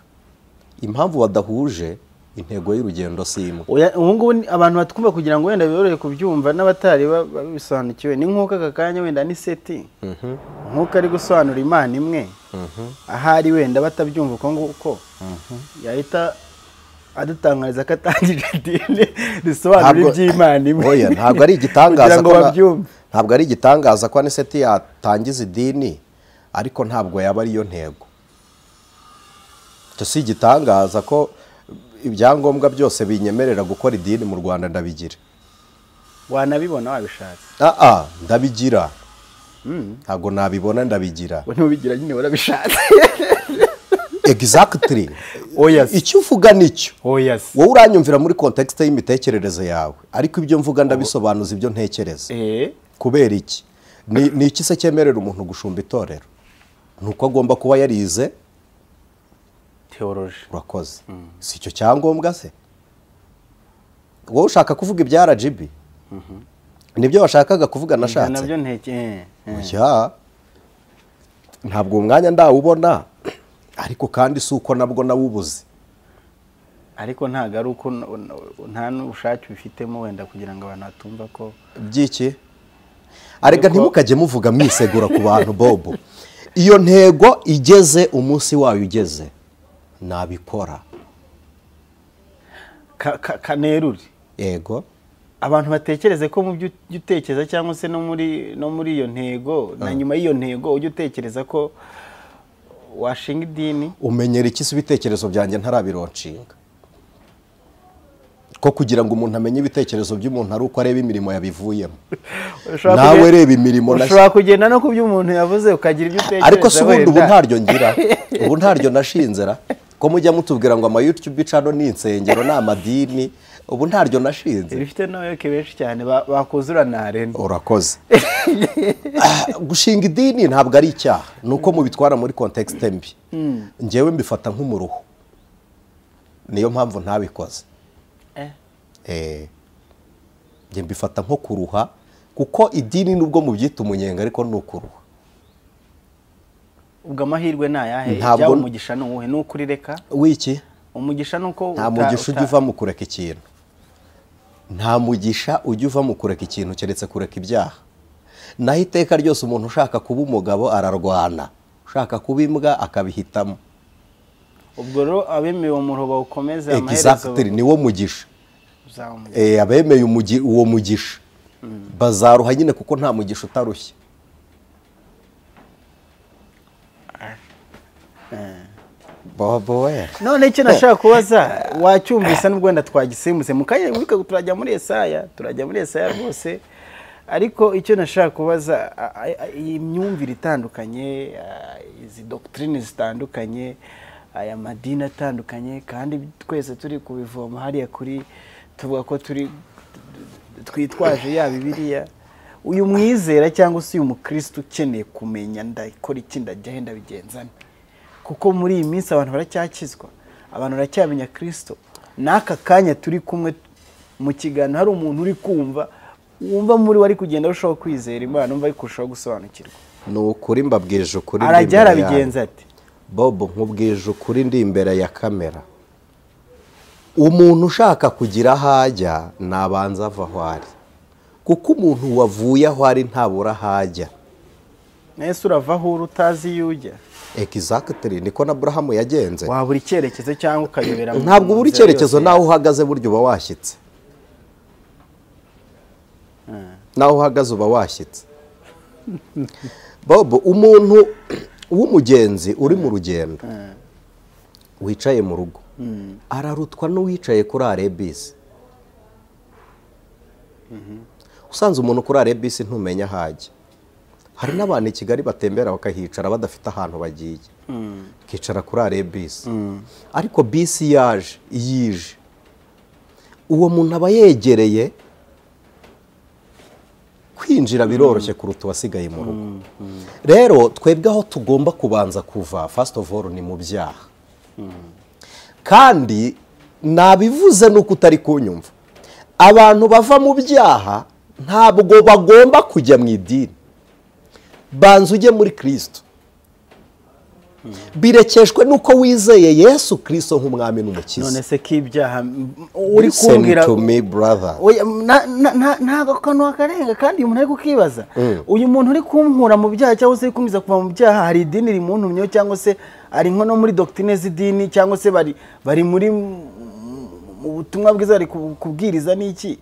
Impamvu badahuje intego y'urugendo si imwe. Ubu ngubu abantu batwumva kugira ngo wenda biborohe kubyumva n'abatari babisobanukiwe, ni nk'uko aka kanya wenda ni seti nk'uko ari gusobanura Imana imwe, ahari wenda batabyumva uko nguko yahita adutangariza ko atangije idini risobanura iby'Imana imwe. Oya, ntabwo ari igitangaza ko ntabwo ari igitangaza ko Aniseti yatangiza idini, ariko ntabwo yaba ariyo ntego. Cyo si igitangaza ko ibyangombwa byose binyemerera gukora idini mu Rwanda ndabigira. Wanabibona wabishatse? Ndabigira. Ntabwo nabibona ndabigira. Ntubigira nyine warabishatse. Exactly. Oh yes. Icyo uvuga nicyo. Oh yes. Wowe uranyumvira muri context y'imitekerereze yawe, ariko ibyo mvuga ndabisobanuza ibyo ntekereza. Kubera iki? Ni iki se cyemerera umuntu gushumba itorero? Nuko agomba kuba yarize theology. Urakoze. Si icyo cyangombwa se? Wowe ushaka kuvuga ibya RGB? Nibyo washakaga kuvuga nashatse. Nabyo nteke. Oya. Ntabwo umwanya ndawubona, ariko kandi si uko nabwo nawubuze. Ariko ntago ari uko nta n'ubushake bifitemo wenda kugira ngo abantu batumva ko byiki. Arega ntimukajye muvuga mwisegura ku bantu Bobo. Iyo ntego igeze, umunsi wayo ugeze, nabikora. Kaneruri. Yego. Abantu batekereze ko mu byo utekereza cyangwa se no muri iyo ntego na nyuma y'iyo ntego ujye utekereza ko washinga idini. Umenyera iki se ibitekerezo byanjye ntarabironshinga? Ko kugira ngo umuntu amenye ibitekerezo by'umuntu ari uko areba imirimo yabivuyemo. Nawe reba imirimo. Ushobora kugenda no ku byo umuntu yavuze ukagira ibyo utekereza. Ariko se ubundi ubu ntaryo ngira, ubu ntaryo nashinzera. Ko mujya mutubwira ngo ama YouTube channel ni insengero ni amadini, ubu ntaryo nashinze. Bifite n'abayoboke benshi cyane bakuzura na arena. Urakoze. Gushinga idini ntabwo ari icyaha, nuko mubitwara muri context mbi. Njyewe mbifata nk'umuruho, niyo mpamvu ntabikoze. Njye mbifata nko kuruha, kuko idini nubwo mubyita umunyenga ariko ni ukuruha. Ubwo amahirwe ni ayahe? Byaba umugisha ni uwuhe? Ni ukurireka? Wiki? Umugisha ni uko nta mugisha ujya uva mu kureka ikintu. Nta mugisha ujya uva mu kureka ikintu keretse kureka ibyaha. Naho iteka ryose umuntu ushaka kuba umugabo ararwana, ushaka kuba imbwa akabihitamo. Ubwo rero abemeye uwo muruho bawukomeze amaherezo. Exactly, ni wo mugisha. Abemeye uwo mugisha bazaruha nyine, kuko nta mugisha utarushye. None icyo nashaka kubaza wacyumvise n'ubwo wenda twagisimuse mu kanya turajya muri Yesaya, turajya muri Yesaya rwose, ariko icyo nashaka kubaza, iyi myumvire itandukanye, izi doctrine zitandukanye, aya madini atandukanye, kandi twese turi kubivoma hariya kuri tuvuga ko turi twitwaje ya Bibiliya, uyu mwizera cyangwa se uyu mukristo ukeneye kumenya ndakora iki, ndajya he, ndabigenzana, kuko muri iyi minsi abantu baracyakizwa, abantu baracyamenya Kristo. N'aka kanya turi kumwe mu kiganiro hari umuntu uri kumva wumva muri we ari kugenda arushaho kwizera Imana, umva ari kurushaho gusobanukirwa. Ni ukuri mbabwije ukuri, arajya arabigenza ati Bobo nkubwije ukuri ndi imbere ya kamera. Umuntu ushaka kugira aho ajya nabanza ava aho ari, kuko umuntu wavuye aho ari ntabura aho ajya. Ese urava aho uri utazi iyo ujya? Exactly, niko na Abrahamu yagenze. Wabura icyerekezo cyangwa ukayobera. Ntabwo ubura icyerekezo, naho uhagaze buryo uba washyitse. Naho uhagaze uba washyitse. Bobo, umuntu w'umugenzi uri mu rugendo wicaye mu rugo ararutwa n'uwicaye kuri arebisi. Usanze umuntu kuri arebisi ntumenya aho ajya. Hari n'abantu i Kigali batembera bakahicara badafite ahantu bagiye, kicara kuri arebisi. Ariko bisi yaje yije, uwo muntu aba yegereye kwinjira biroroshye kuruta uwasigaye mu rugo. Rero twebwe aho tugomba kubanza kuva first of all ni mu byaha. Kandi nabivuze nuko utari kunyumva, abantu bava mu byaha ntabwo bagomba kujya mu idini. Banza ujye muri Kristo. Birekeshwe nuko wizeye Yesu Kristo nk'umwami n'umukiza. None se k'ibyaha uri kumbwira to me brother. Oya, ntago kanwa karenga, kandi uyu muntu ari kukibaza. Uyu muntu uri kunkura mu byaha cyangwa se kumiza kuva mu byaha, hari idini rimuntumye cyangwa se ari nko no muri doctrine z'idini cyangwa se bari muri mu butumwa bwiza bari kubwiriza n'iki?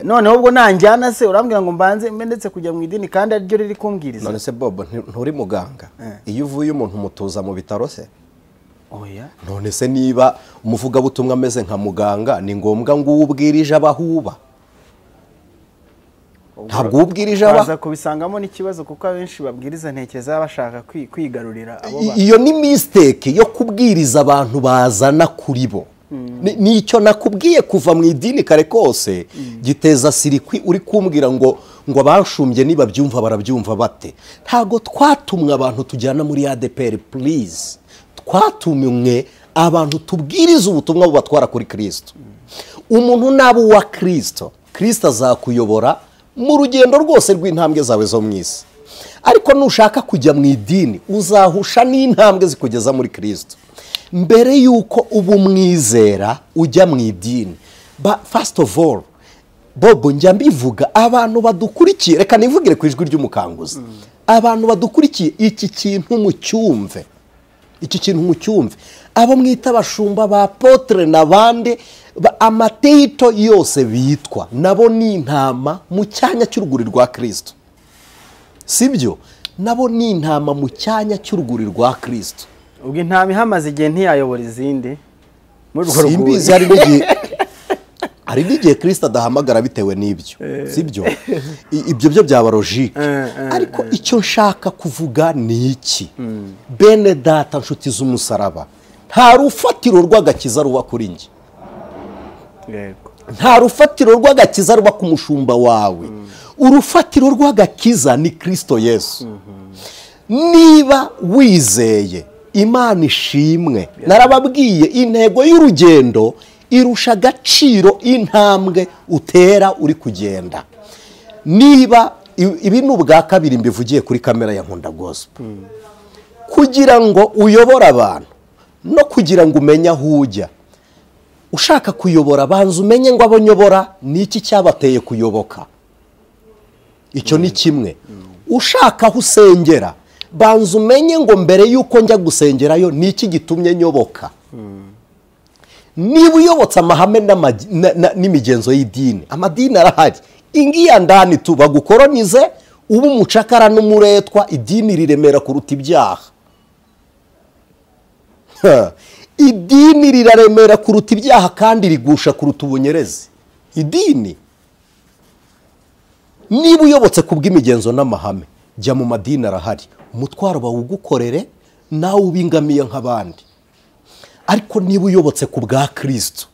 None ubwo nanjyana se urambwira ngo mbanze mbe ndetse kujya mu idini kandi ariryo riri kumbwiriza. None se Bobo nturi muganga? Iyo uvuye umuntu umutuza mu bitaro se? Oya. None se niba umuvugabutumwa ameze nka muganga, ni ngombwa ngo ubwirije abahuba? Ntabwo ubwirije aba baza kubisangamo n'ikibazo, kuko abenshi babwiriza ntekeza bashaka kwigarurira abo bantu. Iyo ni mistake yo kubwiriza abantu bazana kuri bo. Nicyo nakubwiye kuva mu idini kare kose giteza sirikwi. Uri kumbwira ngo abanshumbye niba byumva barabyumva bate? Ntago twatumwe abantu tujyana muri ADPR, please. Twatumwe abantu tubwiriza ubutumwa bubatwara kuri Kristo. Umuntu nabo wa Kristo, Kristo azakuyobora mu rugendo rwose rw'intambwe zawe zo mu isi. Ariko nushaka kujya mu idini uzahusha n'intambwe zikugeza muri Kristo. Mbere yuko ubu mwizera ujya mu idini, first of all Bobo njya mbivuga abantu badukurikiye, reka nivugire ku ijwi ry'umukanguzi. Abantu badukurikiye iki kintu mucyumve, iki kintu mucyumve. Abo mwita abashumba ba apotre n'abandi, amatito yose bitwa nabo ni intama mu cyanya cy'urwuri rwa Kristo. Sibyo? Nabo ni intama mu cyanya cy'urwuri rwa Kristo. Ubwo intama ihamaze igihe ntiyayobora izindi muri urwo rwuri. Simbizi, hari n'igihe Kristo adahamagara bitewe n'ibyo. Sibyo? Ibyo byo byaba logique. Ariko icyo nshaka kuvuga ni iki? Bene data nshuti z'umusaraba, nta rufatiro rw'agakiza ruba kuri njye. Nta rufatiro rw'agakiza ruba ku mushumba wawe. Urufatiro rw'agakiza ni Kristo Yesu. Niba wizeye, Imana ishimwe. Narababwiye intego y'urugendo irusha agaciro intambwe utera uri kugenda. Niba ibi ni ubwa kabiri mbivugiye kuri kamera ya Nkunda Gospel, kugira ngo uyobore abantu no kugira ngo umenye aho ujya, ushaka kuyobora banza umenye ngo abo nyobora ni iki cyabateye kuyoboka. Icyo ni kimwe. Ushaka aho usengera banza umenye ngo mbere yuko njya gusengerayo ni iki gitumye nyoboka. Niba uyobotse amahame n'imigenzo y'idini, amadini arahari, ingiya ndani tu bagukoronize, uba umucakara n'umuretwa. Idini riremera kuruta ibyaha. Idini riraremera kuruta ibyaha kandi rigusha kuruta ubunyerezi. Idini. Niba uyobotse kubw'imigenzo n'amahame, jya mu madini arahari, umutwaro bawugukorere nawe ubingamiye nk'abandi. Ariko niba uyobotse ku bwa Kristo,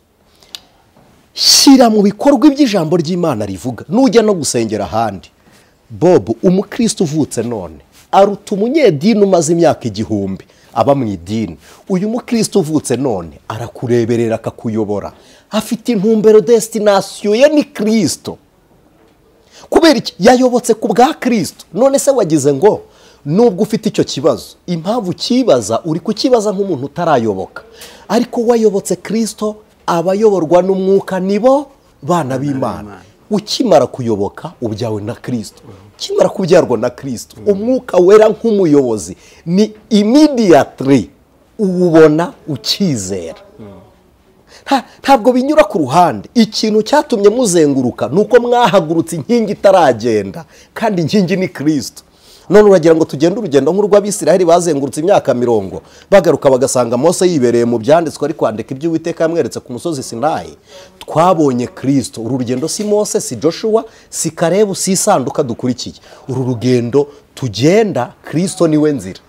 shyira mu bikorwa iby'ijambo ry'Imana rivuga. Nujya no gusengera ahandi, Bob, umukristo uvutse none aruta umunyedini umaze imyaka 1000 aba mu idini. Uyu mukristo uvutse none arakureberera akakuyobora, afite intumbero, destination ye ni Kristo. Kubera iki? Yayobotse ku bwa Kristo. None se wagize ngo nubwo ufite icyo kibazo, impamvu ukibaza uri kukibaza nk'umuntu utarayoboka. Ariko wayobotse Kristo, abayoborwa n'umwuka nibo bana b'Imana. Ukimara kuyoboka ubyawe na Kristo, ukimara kubyarwa na Kristo, umwuka wera nk'umuyobozi ni immediately uwubona ukizera. Ntabwo binyura ku ruhande. Ikintu cyatumye muzenguruka nuko mwahagurutse inkingi itaragenda, kandi inkingi ni Kristo. None uragira ngo tugende urugendo nk'urw'Abisiraheli bazengurutse imyaka 40, bagaruka bagasanga Mose yibereye mu byanditswe ari kwandika ibyo Uwiteka yamweretse ku musozi Sinayi. Twabonye Kristo. Uru rugendo si Mose, si Joshua, si Kalebu, si isanduka dukurikiye. Uru rugendo tugenda, Kristo niwe nzira.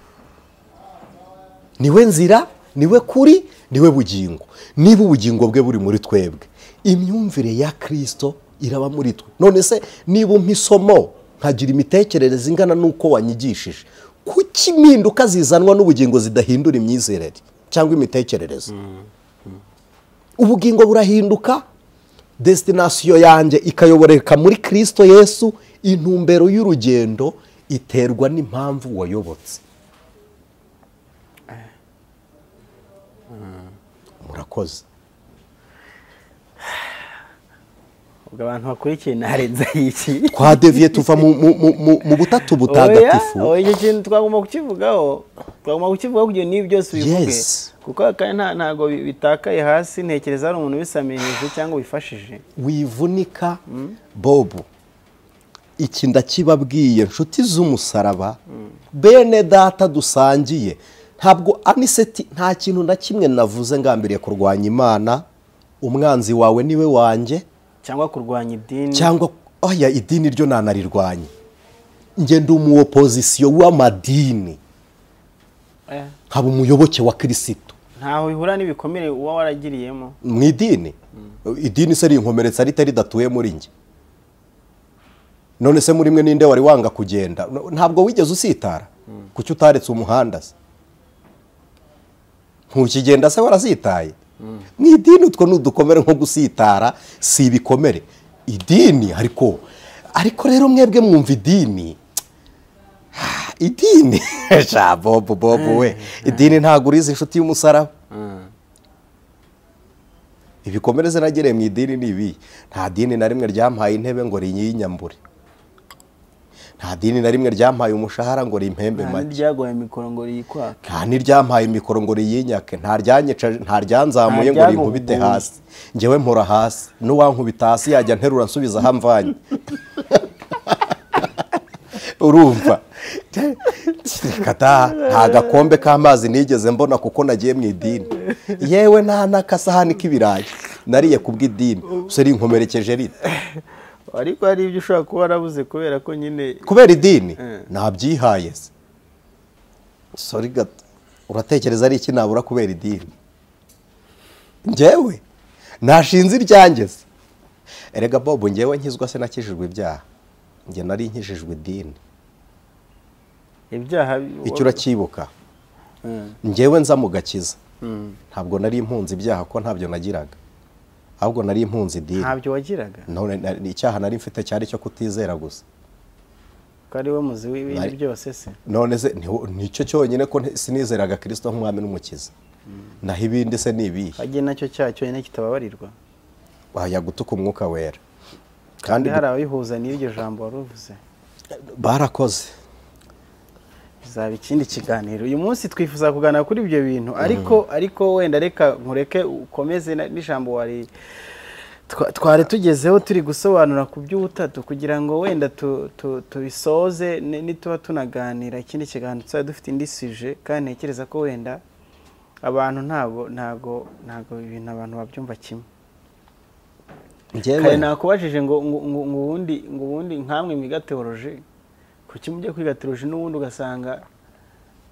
Niwe nzira, niwe kuri, niwe bugingo. Niba ubugingo bwe buri muri twebwe, imyumvire ya Kristo iraba muri twe. None se niba umpa isomo nkagira imitekerereze ingana nuko wanyigishije, kuki impinduka zizanwa n'ubugingo zidahindura imyizerere cyangwa imitekerereze? Ubugingo burahinduka, destination yanjye ikayoboreka muri Kristo Yesu. Intumbero y'urugendo iterwa n'impamvu wayobotse. Murakoze. Ubwo abantu bakurikiye narenza iki? Twadeviye tuva mu butatu butagatifu. Oya, iki kintu twagomba kukivugaho, twagomba kukivugaho kugira niba byose ubivuge. Kuko kandi ntago bitakaye hasi, ntekereza ari umuntu ubisamiye hejuru cyangwa wifashije. Wivunika Bob, iki ndakibabwiye nshuti z'umusaraba, bene data dusangiye. Ntabwo aniseti, nta kintu na kimwe navuze ngambiriye kurwanya Imana. Umwanzi wawe niwe wanjye, cyangwa kurwanya idini, cyangwa oya idini ryo nanarirwanye. Nge ndi umu opposition w'amadini, nkaba umuyoboke wa Kristo. Ntaho bihura n'ibikomere uba waragiriyemo mu idini. Idini se rinkomeretsa ritari datuye muri nge. None se muri mwe ninde wari wanga kugenda? Ntabwo wigeze usitara. Kuki utaretse umuhanda se? Ntukigenda se warasitaye? Mu idini utwo nudukomere nko gusitara si ibikomere. Idini ariko rero mwebwe mwumva idini. Idini sha Bob we, idini ntago urizi inshuti y'umusaraba. Ibikomere se nagereye mu idini ni ibi. Nta dini na rimwe ryampaye intebe ngo rinyinyambure. Nta dini na rimwe ryampaye umushahara ngo rimpembe Nta make. n'iryaguhaye mikoro ngo riyikwake. Nta n'iryampaye mikoro ngo riyinyake, nta ryanyica, nta ryanzamuye Nta ngo rinkubite ryaguhuguye. hasi. Njyewe mpora hasi, n'uwankubita hasi yajya nterura nsubiza aho amvanye. Urumva? Reka da, nta gakombe k'amazi nigeze mbona kuko nagiye mu idini. Yewe nta n'akasahani k'ibirayi nariye kubw'idini. Gusa rinkomerekeje rite? Ariko hari ibyo ushobora kuba warabuze kubera ko nyine Kubera idini? Nabyihaye se. Sorry gato. Uratekereza ari iki nabura kubera idini? Njyewe nashinze iryanjye se. Erega Bob, njyewe nkizwa se nakijijwe ibyaha. Njye nari nkijijwe idini. Ibyaha Icyo uracyibuka? Njyewe nza mu gakiza. Ntabwo nari impunzi ibyaha ko ntabyo nagiraga. Ahubwo nari impunzi idini. Ntabyo wagiraga? None icyaha nari mfite cyari cyo kutizera gusa. Ko ari we muzi w'ibindi byose se? None se nicyo cyonyine ko sinizeraga Kristo nk'umwami n'umukiza. Naho ibindi se ni ibihe? Hagiye nacyo cyaha cyonyine kitababarirwa. Wajya gutuka umwuka wera. Kandi hari ababihuza n'iryo jambo wari uvuze. Barakoze. Bizaba ikindi kiganiro. Uyu munsi twifuza kuganira kuri ibyo bintu, ariko wenda reka nkureke ukomeze n'ijambo wari twari tugezeho turi gusobanura ku by'ubutatu, kugira ngo wenda tubisoze nituba tunaganira ikindi kiganiro tuzaba dufite indi suje, kandi ntekereza ko wenda abantu ntago ibintu abantu babyumva kimwe. Kare nakubajije ngo ubundi nkamwe mwiga theology, kuki mujya kwiga theology n'ubundi ugasanga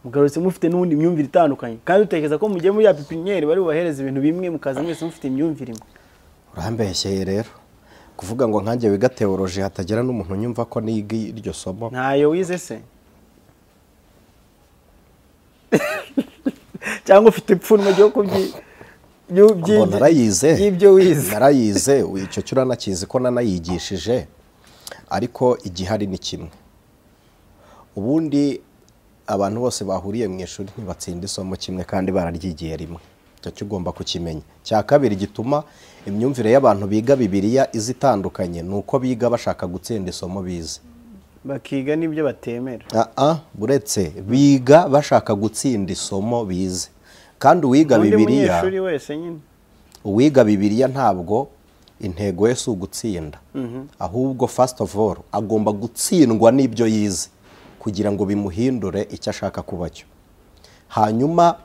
mugarutse mufite n'ubundi imyumvire itandukanye, kandi utekereza ko mugiye muri ya pipiniere bari bubahereza ibintu bimwe mukaza mwese mufite imyumvire imwe. Urambeshyeye rero kuvuga ngo nkanjye wiga theology hatagira n'umuntu unyumva ko niga iryo somo. Ntayo wize se? Cyangwa ufite ipfunwe ryo narayize y'ibyo wize? Narayize, icyo cyo uranakizi ko nanayigishije, ariko igihari ni kimwe. Ubundi abantu bose bahuriye mu ishuri ntibatsinda isomo kimwe kandi bararyigiye rimwe. Icyo cyo ugomba kukimenya. Cya kabiri gituma imyumvire y'abantu biga Bibiliya izitandukanye ni uko biga bashaka gutsinda isomo bize. Bakiga n'ibyo batemera. Buretse biga bashaka gutsinda isomo bize. Kandi uwiga Bibiliya, uwiga Bibiliya ntabwo intego ye si ugutsinda. Ahubwo first of all agomba gutsindwa n'ibyo yize kugira ngo bimuhindure icyo ashaka kuba cyo. Hanyuma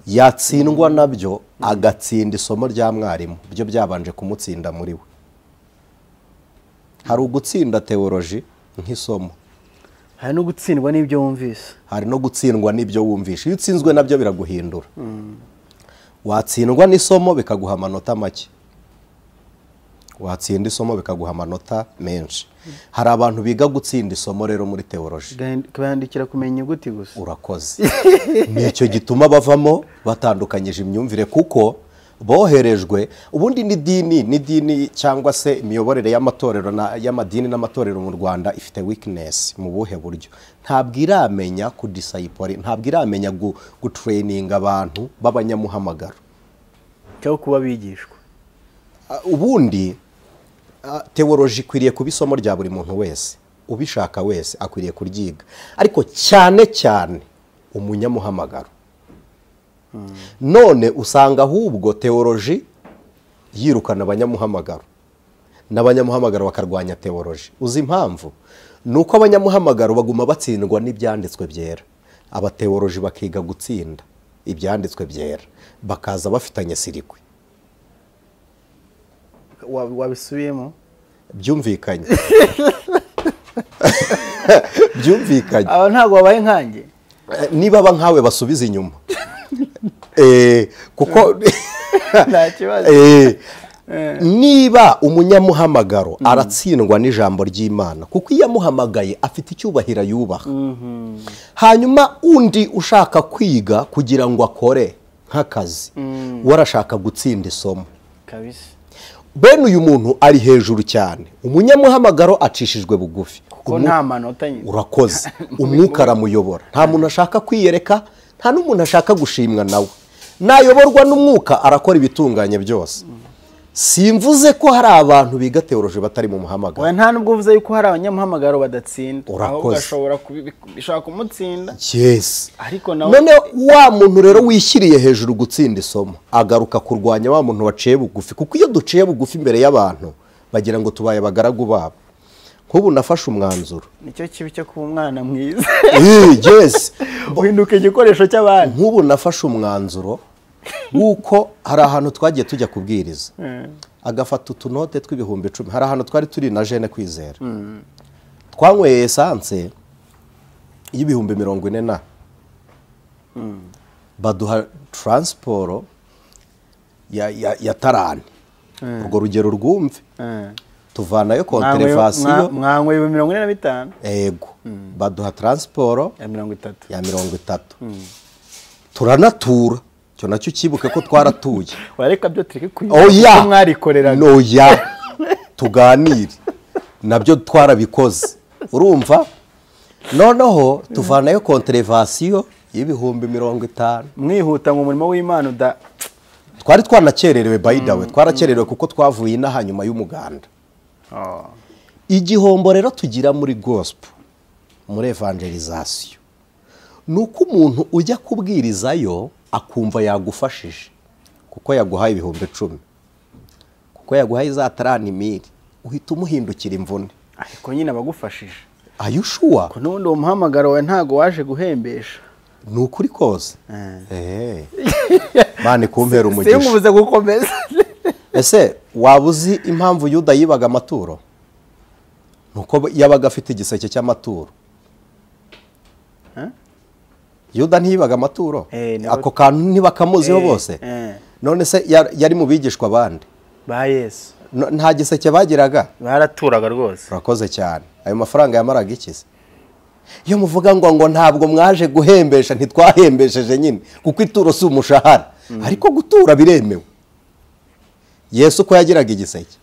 yatsindwa nabyo agatsinda isomo rya mwarimu, byo byabanje kumutsinda muri we. Hari ugutsinda theology nk'isomo, hari no gutsindwa n'ibyo wumvise. Hari no gutsindwa n'ibyo wumvise. Iyo utsinzwe nabyo biraguhindura. Watsindwa n'isomo bikaguha amanota make, watsinda isomo bikaguha amanota menshi. Hari abantu biga gutsinda isomo rero muri theology, kubandikira kumenya inyuguti gusa. Urakoze. Nicyo gituma bavamo batandukanyije imyumvire, kuko boherejwe. Ubundi n'idini cyangwa se imiyoborere y'amatorero y'amadini n'amatorero mu Rwanda ifite weakness mu buhe buryo? Ntabwo iramenya ku disciple, ntabwo iramenya gutraininga abantu b'abanyamuhamagaro cyangwa kuba bigishwa. Ubundi theology ikwiriye kuba isomo rya buri muntu wese, ubishaka wese akwiriye kuryiga, ariko cyane cyane umunyamuhamagaro. None usanga ahubwo theology yirukana abanyamuhamagaro, n'abanyamuhamagaro bakarwanya theology. Uzi impamvu? Nuko abanyamuhamagaro baguma batsindwa n'ibyanditswe byera, abatheology bakiga gutsinda ibyanditswe byera, bakaza bafitanye sirikwe. Wabisubiyemo? Byumvikanye. Byumvikanye. Aba ntabwo babaye nkanjye. Niba ba nkawe basubiza inyuma. Kuko nta kibazo. Niba umunyamuhamagaro aratsindwa n'ijambo ry'Imana, kuko iyo amuhamagaye afite icyubahiro yubaha. Hanyuma undi ushaka kwiga kugira ngo akore nk'akazi, warashaka gutsinda isomo. Kabisa. Bene uyu muntu ari hejuru cyane. Umunyamuhamagaro acishijwe bugufi. Kuko nta manota nyine. Urakoze. Umwuka aramuyobora. Nta muntu ashaka kwiyereka, nta n'umuntu ashaka gushimwa nawe. Nayoborwa n'umwuka arakora ibitunganye byose. Simvuze ko hari abantu biga teoloji batari mu muhamagaro. Oya, nta nubwo uvuze yuko hari abanyamuhamagaro badatsinda. Ahubwo ashobora bishobora kumutsinda. Yes. Ariko nawe none wa muntu rero wishyiriye hejuru gutsinda isomo agaruka kurwanya wa muntu waciye bugufi, kuko iyo duciye bugufi imbere y'abantu bagira ngo tubaye abagaragu babo. Nk'ubu nafashe umwanzuro. Nicyo kibi cyo kuba umwana mwiza. Yes. Uhinduka igikoresho cy'abandi. Nk'ubu nafashe umwanzuro wuko hari ahantu twagiye tujya kubwiriza agafata utunote tw'10,000. Hari ahantu twari turi na Jene Kwizera, twanyweye essence y'40,000 na baduha transport ya tarani. Urwo rugero rwumve, tuvanayo kontrevasiyo mwanyweye 45. Ego, baduha transport ya 30 ya 30. Turanatura. Cyo nacyo kibuke ko twaratuye. Wareka byo tureke kuyiga mwarikoreraga. Oya, tuganire nabyo twarabikoze. Urumva? Noneho tuvanayo kontrevasiyo y'50,000. Mwihuta mu murimo w'Imana da twari twanakererewe, by the way twarakererewe kuko twavuye inaha nyuma y'umuganda. Igihombo rero tugira muri gospel, muri evangelization, nuko umuntu ujya kubwirizayo akumva yagufashije kuko yaguhaye 10,000, kuko yaguhaye za tarani 1000, uhita umuhindukira imvune. Ariko nyine abagufashije. Are you sure? Ko nundi umuhamagaro we ntago waje guhembesha. Ni ukuri kose. Mane kumpera umugisha. Singubuze gukomeza. Ese waba uzi impamvu Yuda yibaga amaturo? Nuko yabaga afite igiseke cy'amaturo. Yuda ntiyibaga amaturo. Ako kantu ntibakamuziho bose. None se yari mu bigishwa abandi ba Yesu? Nta giseke bagiraga, baraturaga rwose. Urakoze cyane. Ayo mafaranga yamaraga iki se? Iyo muvuga ngo ntabwo mwaje guhembesha, ntitwahembesheje nyine kuko ituro si umushahara. Ariko gutura biremewe. Yesu ko yagiraga igiseke.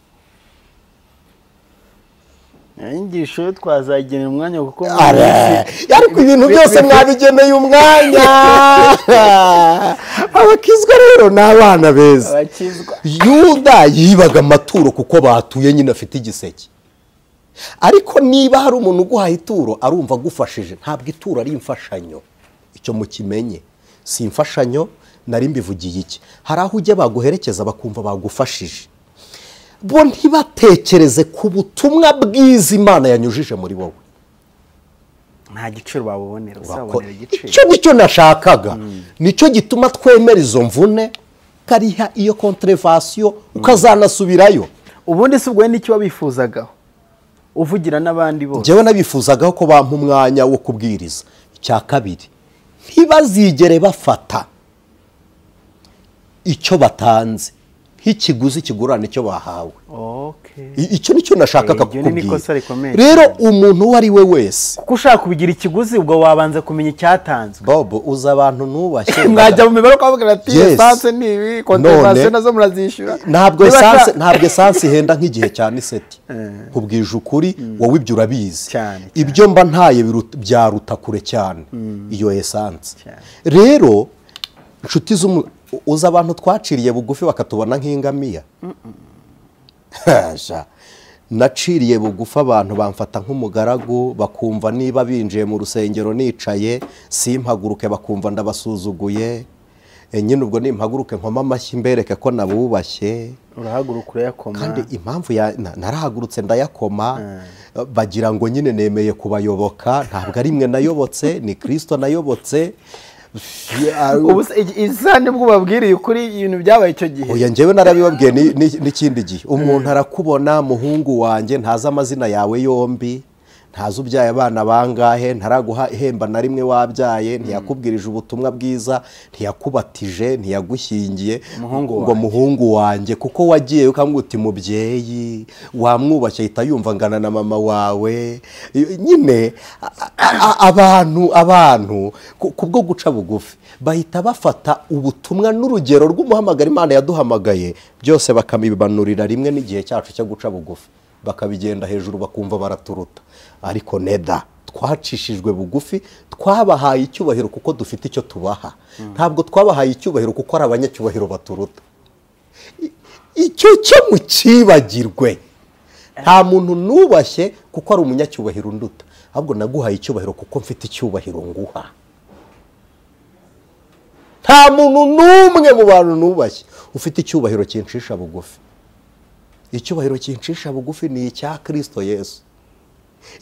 Inyigisho twazagenera umwanya kuko ariko ibintu byose mwabigeneye umwanya. Abakizwa rero ni abana beza. Yuda yibaga amaturo kuko batuye nyine afite igiseke. Ariko niba hari umuntu uguhaye ituro arumva agufashije, ntabwo ituro ari imfashanyo. Icyo mukimenye, si imfashanyo. Nari mbivugiye iki? Hari aho ujya baguherekeza bakumva bagufashije, bo ntibatekereze ku butumwa bwiza Imana yanyujije muri wowe. Nta giciro babubonera, uzabonera igiciro. Icyo nicyo nashakaga. Nicyo gituma twemera izo mvune, kariha iyo kontrevasiyo ukazanasubirayo. Ubundi si ubwo nicyo wabifuzagaho uvugira n'abandi bose? Njyewe nabifuzagaho ko bampa umwanya wo kubwiriza. Icya kabiri, ntibazigere bafata icyo batanze nk'ikiguzi kigurana icyo bahawe. Icyo nicyo nashakaga kukubwira. Rero umuntu uwo ari we wese, kuko ushaka kubigira ikiguzi ubwo wabanza kumenya icyatanzwe. Bobo, uza abantu nubashye mwajya mu mibare ukavuga ati essence ni ibi, kontrevasiyo nazo murazishyura. Ntabwo essence ihenda nk'igihe cya Niseti. Nkubwije ukuri, wowe ibyo urabizi. Ibyo mba ntaye byaruta kure cyane iyo essence. Rero inshuti uza abantu twaciriye bugufi bakatubona nk'ingamiya. Naciriye bugufi abantu bamfata nk'umugaragu, bakumva niba binjiye mu rusengero nicaye simpaguruke bakumva ndabasuzuguye. Nyine ubwo nimpaguruke nkoma amashyi mbereke ko nabubashye. Urahaguruka urayakoma. Kandi impamvu narahagurutse ndayakoma, bagira ngo nyine nemeye kubayoboka. Ntabwo ari mwe nayobotse, ni Kristo nayobotse. Ubu isa nibwo ubabwiriye ukuri ibintu byabaye icyo gihe? Oya, njyewe narabibabwiye n'ikindi gihe. Umuntu arakubona, muhungu wanjye, ntazi amazina yawe yombi, ntazi ubyaye abana bangahe, ntaraguha ihemba na rimwe wabyaye, ntiyakubwirije ubutumwa bwiza, ntiyakubatije, ntiyagushyingiye, ngo muhungu wanjye, kuko wagiye ukamubwira uti mubyeyi wamwubashye ahita yumva ngana na mama wawe. Nyine abantu kubwo guca bugufi bahita bafata ubutumwa n'urugero rw'umuhamagara Imana yaduhamagaye byose bakabibanurira rimwe n'igihe cyacu cyo guca bugufi, bakabigenda hejuru bakumva baraturuta. Ariko neda twacishijwe bugufi, twabahaye icyubahiro kuko dufite icyo tubaha. Ntabwo twabahaye icyubahiro kuko ari abanyacyubahiro baturuta. Icyo cyo mukibagirwe. Nta muntu nubashye kuko ari umunyacyubahiro unduta, ahubwo naguhaye icyubahiro kuko mfite icyubahiro nguha. Nta muntu n'umwe mu bantu nubashye ufite icyubahiro kincisha bugufi. Icyubahiro kincisha bugufi ni icya Kristo Yesu.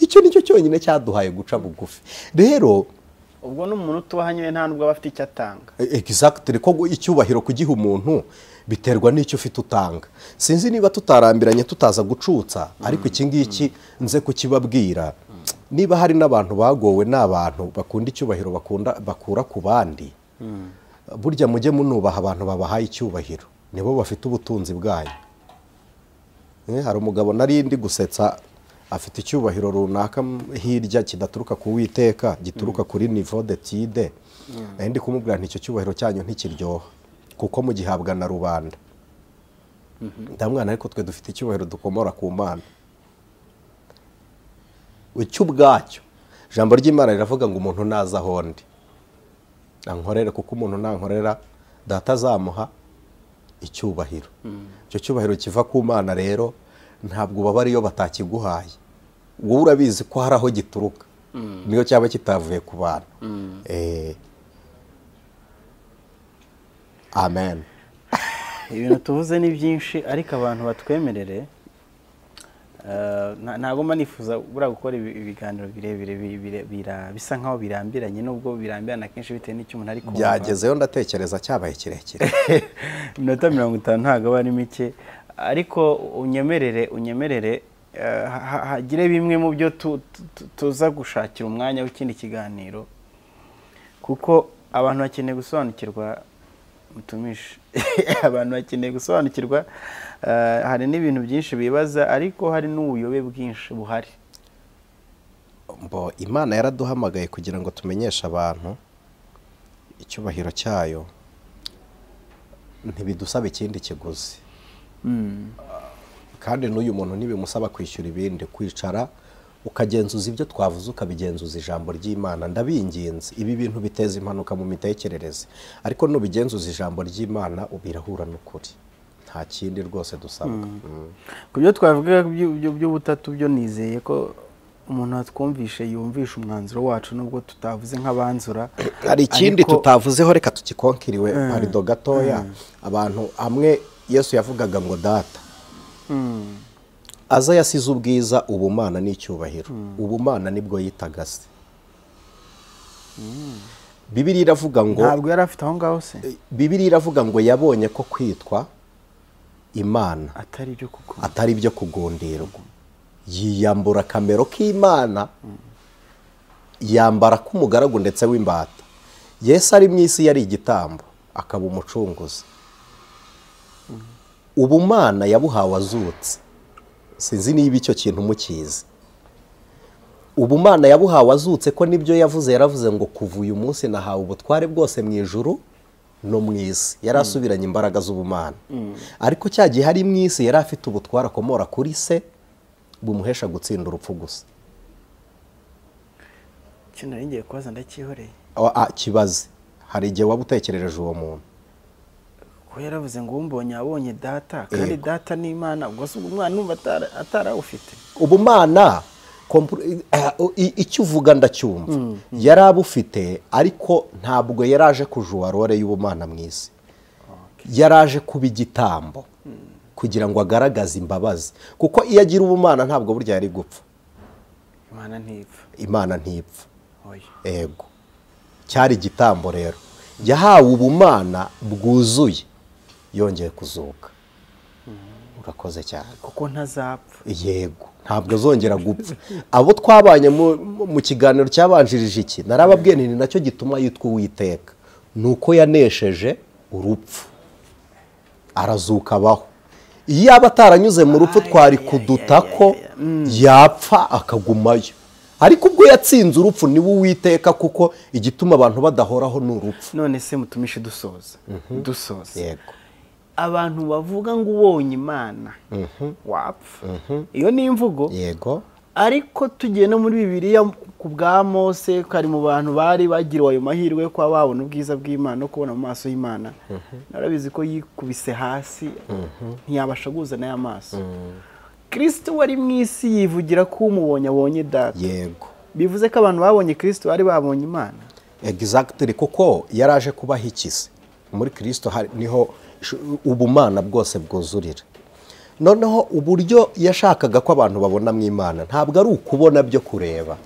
Icyo nicyo cyonyine cyaduhaye guca bugufi. Rero ubwo n'umuntu utubaha nyine nta nubwo aba afite icyo atanga. Exactly, ko icyubahiro kugiha umuntu biterwa n'icyo ufite utanga. Sinzi niba tutarambiranye tutaza gucutsa, ariko iki ngiki nze kukibabwira. Niba hari n'abantu bagowe n'abantu bakunda icyubahiro bakunda bakura ku bandi, burya mujye munubaha abantu babahaye icyubahiro, nibo bafite ubutunzi bwanyu. Hari umugabo nari ndi gusetsa afite icyubahiro runaka hirya kidaturuka ku Uwiteka, gituruka kuri niveau d'étude. Nari ndi kumubwira nti icyo cyubahiro cyanyu ntikiryoha kuko mugihabwa na rubanda. Ndamwana ariko twe dufite icyubahiro dukomora ku Mana. Icyo ubwacyo ijambo ry'Imana riravuga ngo umuntu naza aho ndi ankorere, kuko umuntu nankorera data azamuha icyubahiro. Icyo cyubahiro kiva ku Mana rero ntabwo baba ariyo batakiguhaye, wowe urabizi ko hari aho gituruka, niyo cyaba kitavuye ku bantu. Amen. Ibintu tuvuze ni byinshi, ariko abantu batwemerere. Ntabwo mba nifuza buriya gukora ibiganiro birebire bisa nkaho birambiranye, nubwo birambirana kenshi bitewe n'icyo umuntu ari kumva. Byagezeyo ndatekereza cyabaye kirekire. Iminota 50 ntabwo aba ari mike, ariko unyemerere hagire bimwe mu byo tuza gushakira umwanya w'ikindi kiganiro, kuko abantu bakeneye gusobanukirwa. Mutumishi abantu bakeneye gusobanukirwa, hari n'ibintu byinshi bibaza, ariko hari n'ubuyobe bwinshi buhari. Mbo Imana yaraduhamagaye kugira ngo tumenyeshe abantu icyubahiro cyayo, ntibidusaba ikindi kiguzi. Kandi n'uyu muntu ntibimusaba kwishyura ibindi, kwicara ukagenzuza ibyo twavuze, ukabigenzuza ijambo ry'Imana. Ndabinginze, ibi bintu biteza impanuka mu mitekerereze, ariko nubigenzuza ijambo ry'Imana ubirahura n'ukuri. Nta kindi rwose dusabwa. Ku byo twavuga by'ubutatu byo nizeye ko umuntu atwumvishe yumvisha umwanzuro wacu, nubwo tutavuze nk'abanzura. Hari ikindi tutavuzeho, reka tukikonkiriwe parido gatoya. Abantu amwe Yesu yavugaga ngo data aza yasize ubwiza, ubumana n'icyubahiro. Ubumana nibwo yitaga se. Bibiliya iravuga ngo ntabwo yari afite aho ngaho se. Bibiliya iravuga ngo yabonye ko kwitwa Imana atari ibyo kugundirwa, yiyambura akamero k'Imana, yambara k'umugaragu ndetse w'imbata. Yesu ari mu isi yari igitambo, akaba umucunguzi. Ubumana yabuhawe azutse. Sinzi niba icyo kintu mukizi. Ubumana yabuhawe azutse, ko nibyo yavuze, yaravuze ngo kuva uyu munsi nahawe ubutware bwose mu ijuru no mu isi. Yari asubiranye imbaraga z'ubumana, ariko cya gihe ari mu isi yari afite ubutware akomora kuri se bumuhesha gutsinda urupfu gusa. Kino ngiye kubaza ndacyihoreye. Kibaze. Hari igihe waba utekerereje uwo muntu ko yaravuze ngo umbonye abonye data, kandi data ni Imana, ubwo se umwana numva atarawufite ubumana. Icyo uvuga ndacyumva, yari abufite, ariko ntabwo yaraje kujuwa role y'ubumana mu isi. Yaraje kuba igitambo kugira ngo agaragaze imbabazi, kuko iyo agira ubumana ntabwo burya yari gupfa. Imana ntipfa. Imana ntipfa. Ego, cyari igitambo rero. Yahawe ubumana bwuzuye yongeye kuzuka. Urakoze cyane. Kuko ntazapfa. Yego, ntabwo azongera gupfa. Abo twabanye mu kiganiro cyabanjirije iki, narababwiye nti nacyo gituma yitwa Uwiteka, nuko yanesheje urupfu arazuka abaho. Iyo aba ataranyuze mu rupfu twari kuduta ko yapfa akagumayo, ariko ubwo yatsinze urupfu niwe Uwiteka, kuko igituma abantu badahoraho ni urupfu. None se mutumishi dusoza Yego. Abantu bavuga ngo ubonye Imana wapfa, iyo ni imvugo. Yego. Ariko tugiye no muri Bibiliya ku bwa Mose, kari mu bantu bari bagiriwe ayo mahirwe yo kuba babona ubwiza bw'Imana no kubona mu maso y'Imana, narabizi ko yikubise hasi ntiyabasha guhuza n'aya maso. Kristo wari mu isi yivugira ko umubonye abonye Data. Yego. Bivuze ko abantu babonye Kristo bari babonye Imana. Exactly, kuko yaraje kubaha ikisi. Muri Kristo niho ubumana bwose bwuzurira. Noneho uburyo yashakaga ko abantu babona mu Imana ntabwo ari ukubona byo kureba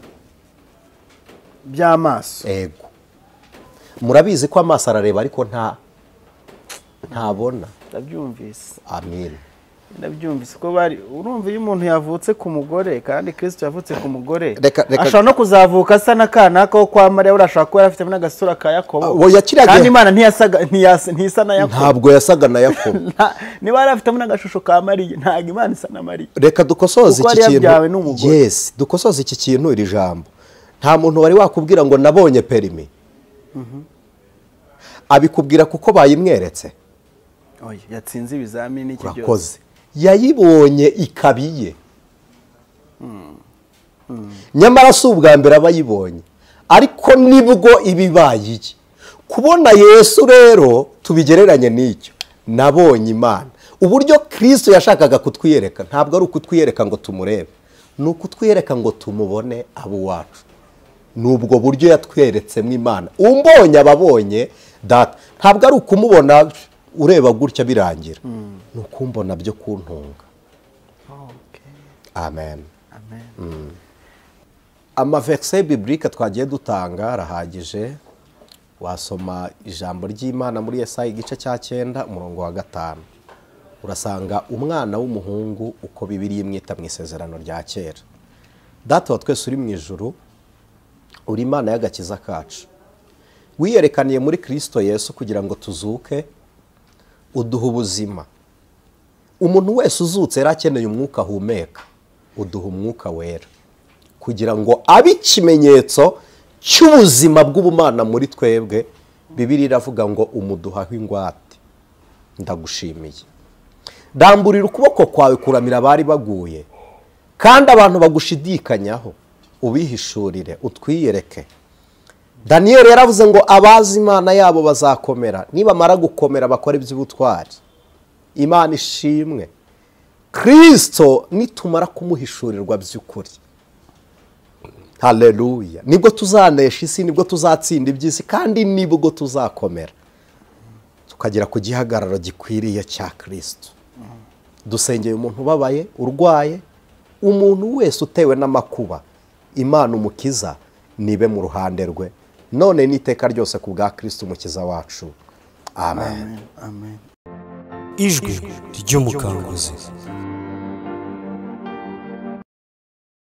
by'amaso. Ego. Murabizi ko amaso arareba ariko ntabona. Ndabyumvise. Amen. Ndabyumvise ko bari urumva iyo umuntu yavutse ku mugore kandi Kristo yavutse ku mugore ashobora no kuzavuka asa n'akana ko kwa Mariya, urashaka kuba yarafite n'agasura ka Yakobo. Kandi Imana ntiyasaga ntisa na Yakobo. Ntabwo yasaga na Yakobo. Niba yarafite n'agashusho ka Mariya, ntabwo Imana isa na Mariya. Reka dukosoze iki kintu. Yes, dukosoze iki kintu iri jambo. Nta muntu wari wakubwira ngo nabonye perimi. Abikubwira kuko bayimweretse. Oya, yatsinze ibizamini iki byose. Urakoze. Yayibonye ikabiye. Nyamara si ubwa mbere abayibonye, ariko nibwo ibibaye iki. Kubona Yesu rero tubigereranye n'icyo nabonye Imana. Uburyo Kristo yashakaga kutwiyereka ntabwo ari ukutwiyereka ngo tumurebe, ni ukutwiyereka ngo tumubone abo wacu. Nubwo buryo yatweretsemo Imana. Umbonye ababonye Data. Ntabwo ari ukumubona ureba gutya birangira, ni ukumbona byo kuntunga. Amen. Amen. Amaverse biblique twagiye dutanga arahagije. Wasoma ijambo ry'Imana muri Yesaya igice cya 9 umurongo wa 5, urasanga umwana w'umuhungu uko Bibiliya imwita mu isezerano rya kera. Data wa twese uri mu ijuru, uri Imana y'agakiza kacu, wiyerekaniye muri Kristo Yesu kugira ngo tuzuke, uduha ubuzima. Umuntu wese uzutse yari akeneye umwuka ahumeka, uduha umwuka wera kugira ngo abe ikimenyetso cy'ubuzima bw'ubumana muri twebwe. Bibiliya iravuga ngo umuduhaho ingwate. Ndagushimiye. Damburira ukuboko kwawe kuramira abari baguye, kandi abantu bagushidikanyaho ubihishurire, utwiyereke. Daniel yaravuze ngo abazi Imana yabo bazakomera, nibamara gukomera bakora iby'ubutwari. Imana ishimwe. Kristo nitumara kumuhishurirwa by'ukuri, haleluya, nibwo tuzanesha isi, nibwo tuzatsinda iby'isi, kandi nibwo tuzakomera tukagera ku gihagararo gikwiriye cya Kristo. Dusengeye umuntu ubabaye, urwaye, umuntu wese utewe n'amakuba, Imana umukiza nibe mu ruhande rwe none n'iteka ryose ku bwa Kristo umukiza wacu. Amen. Amen. Ijwi ry'umukanguzi.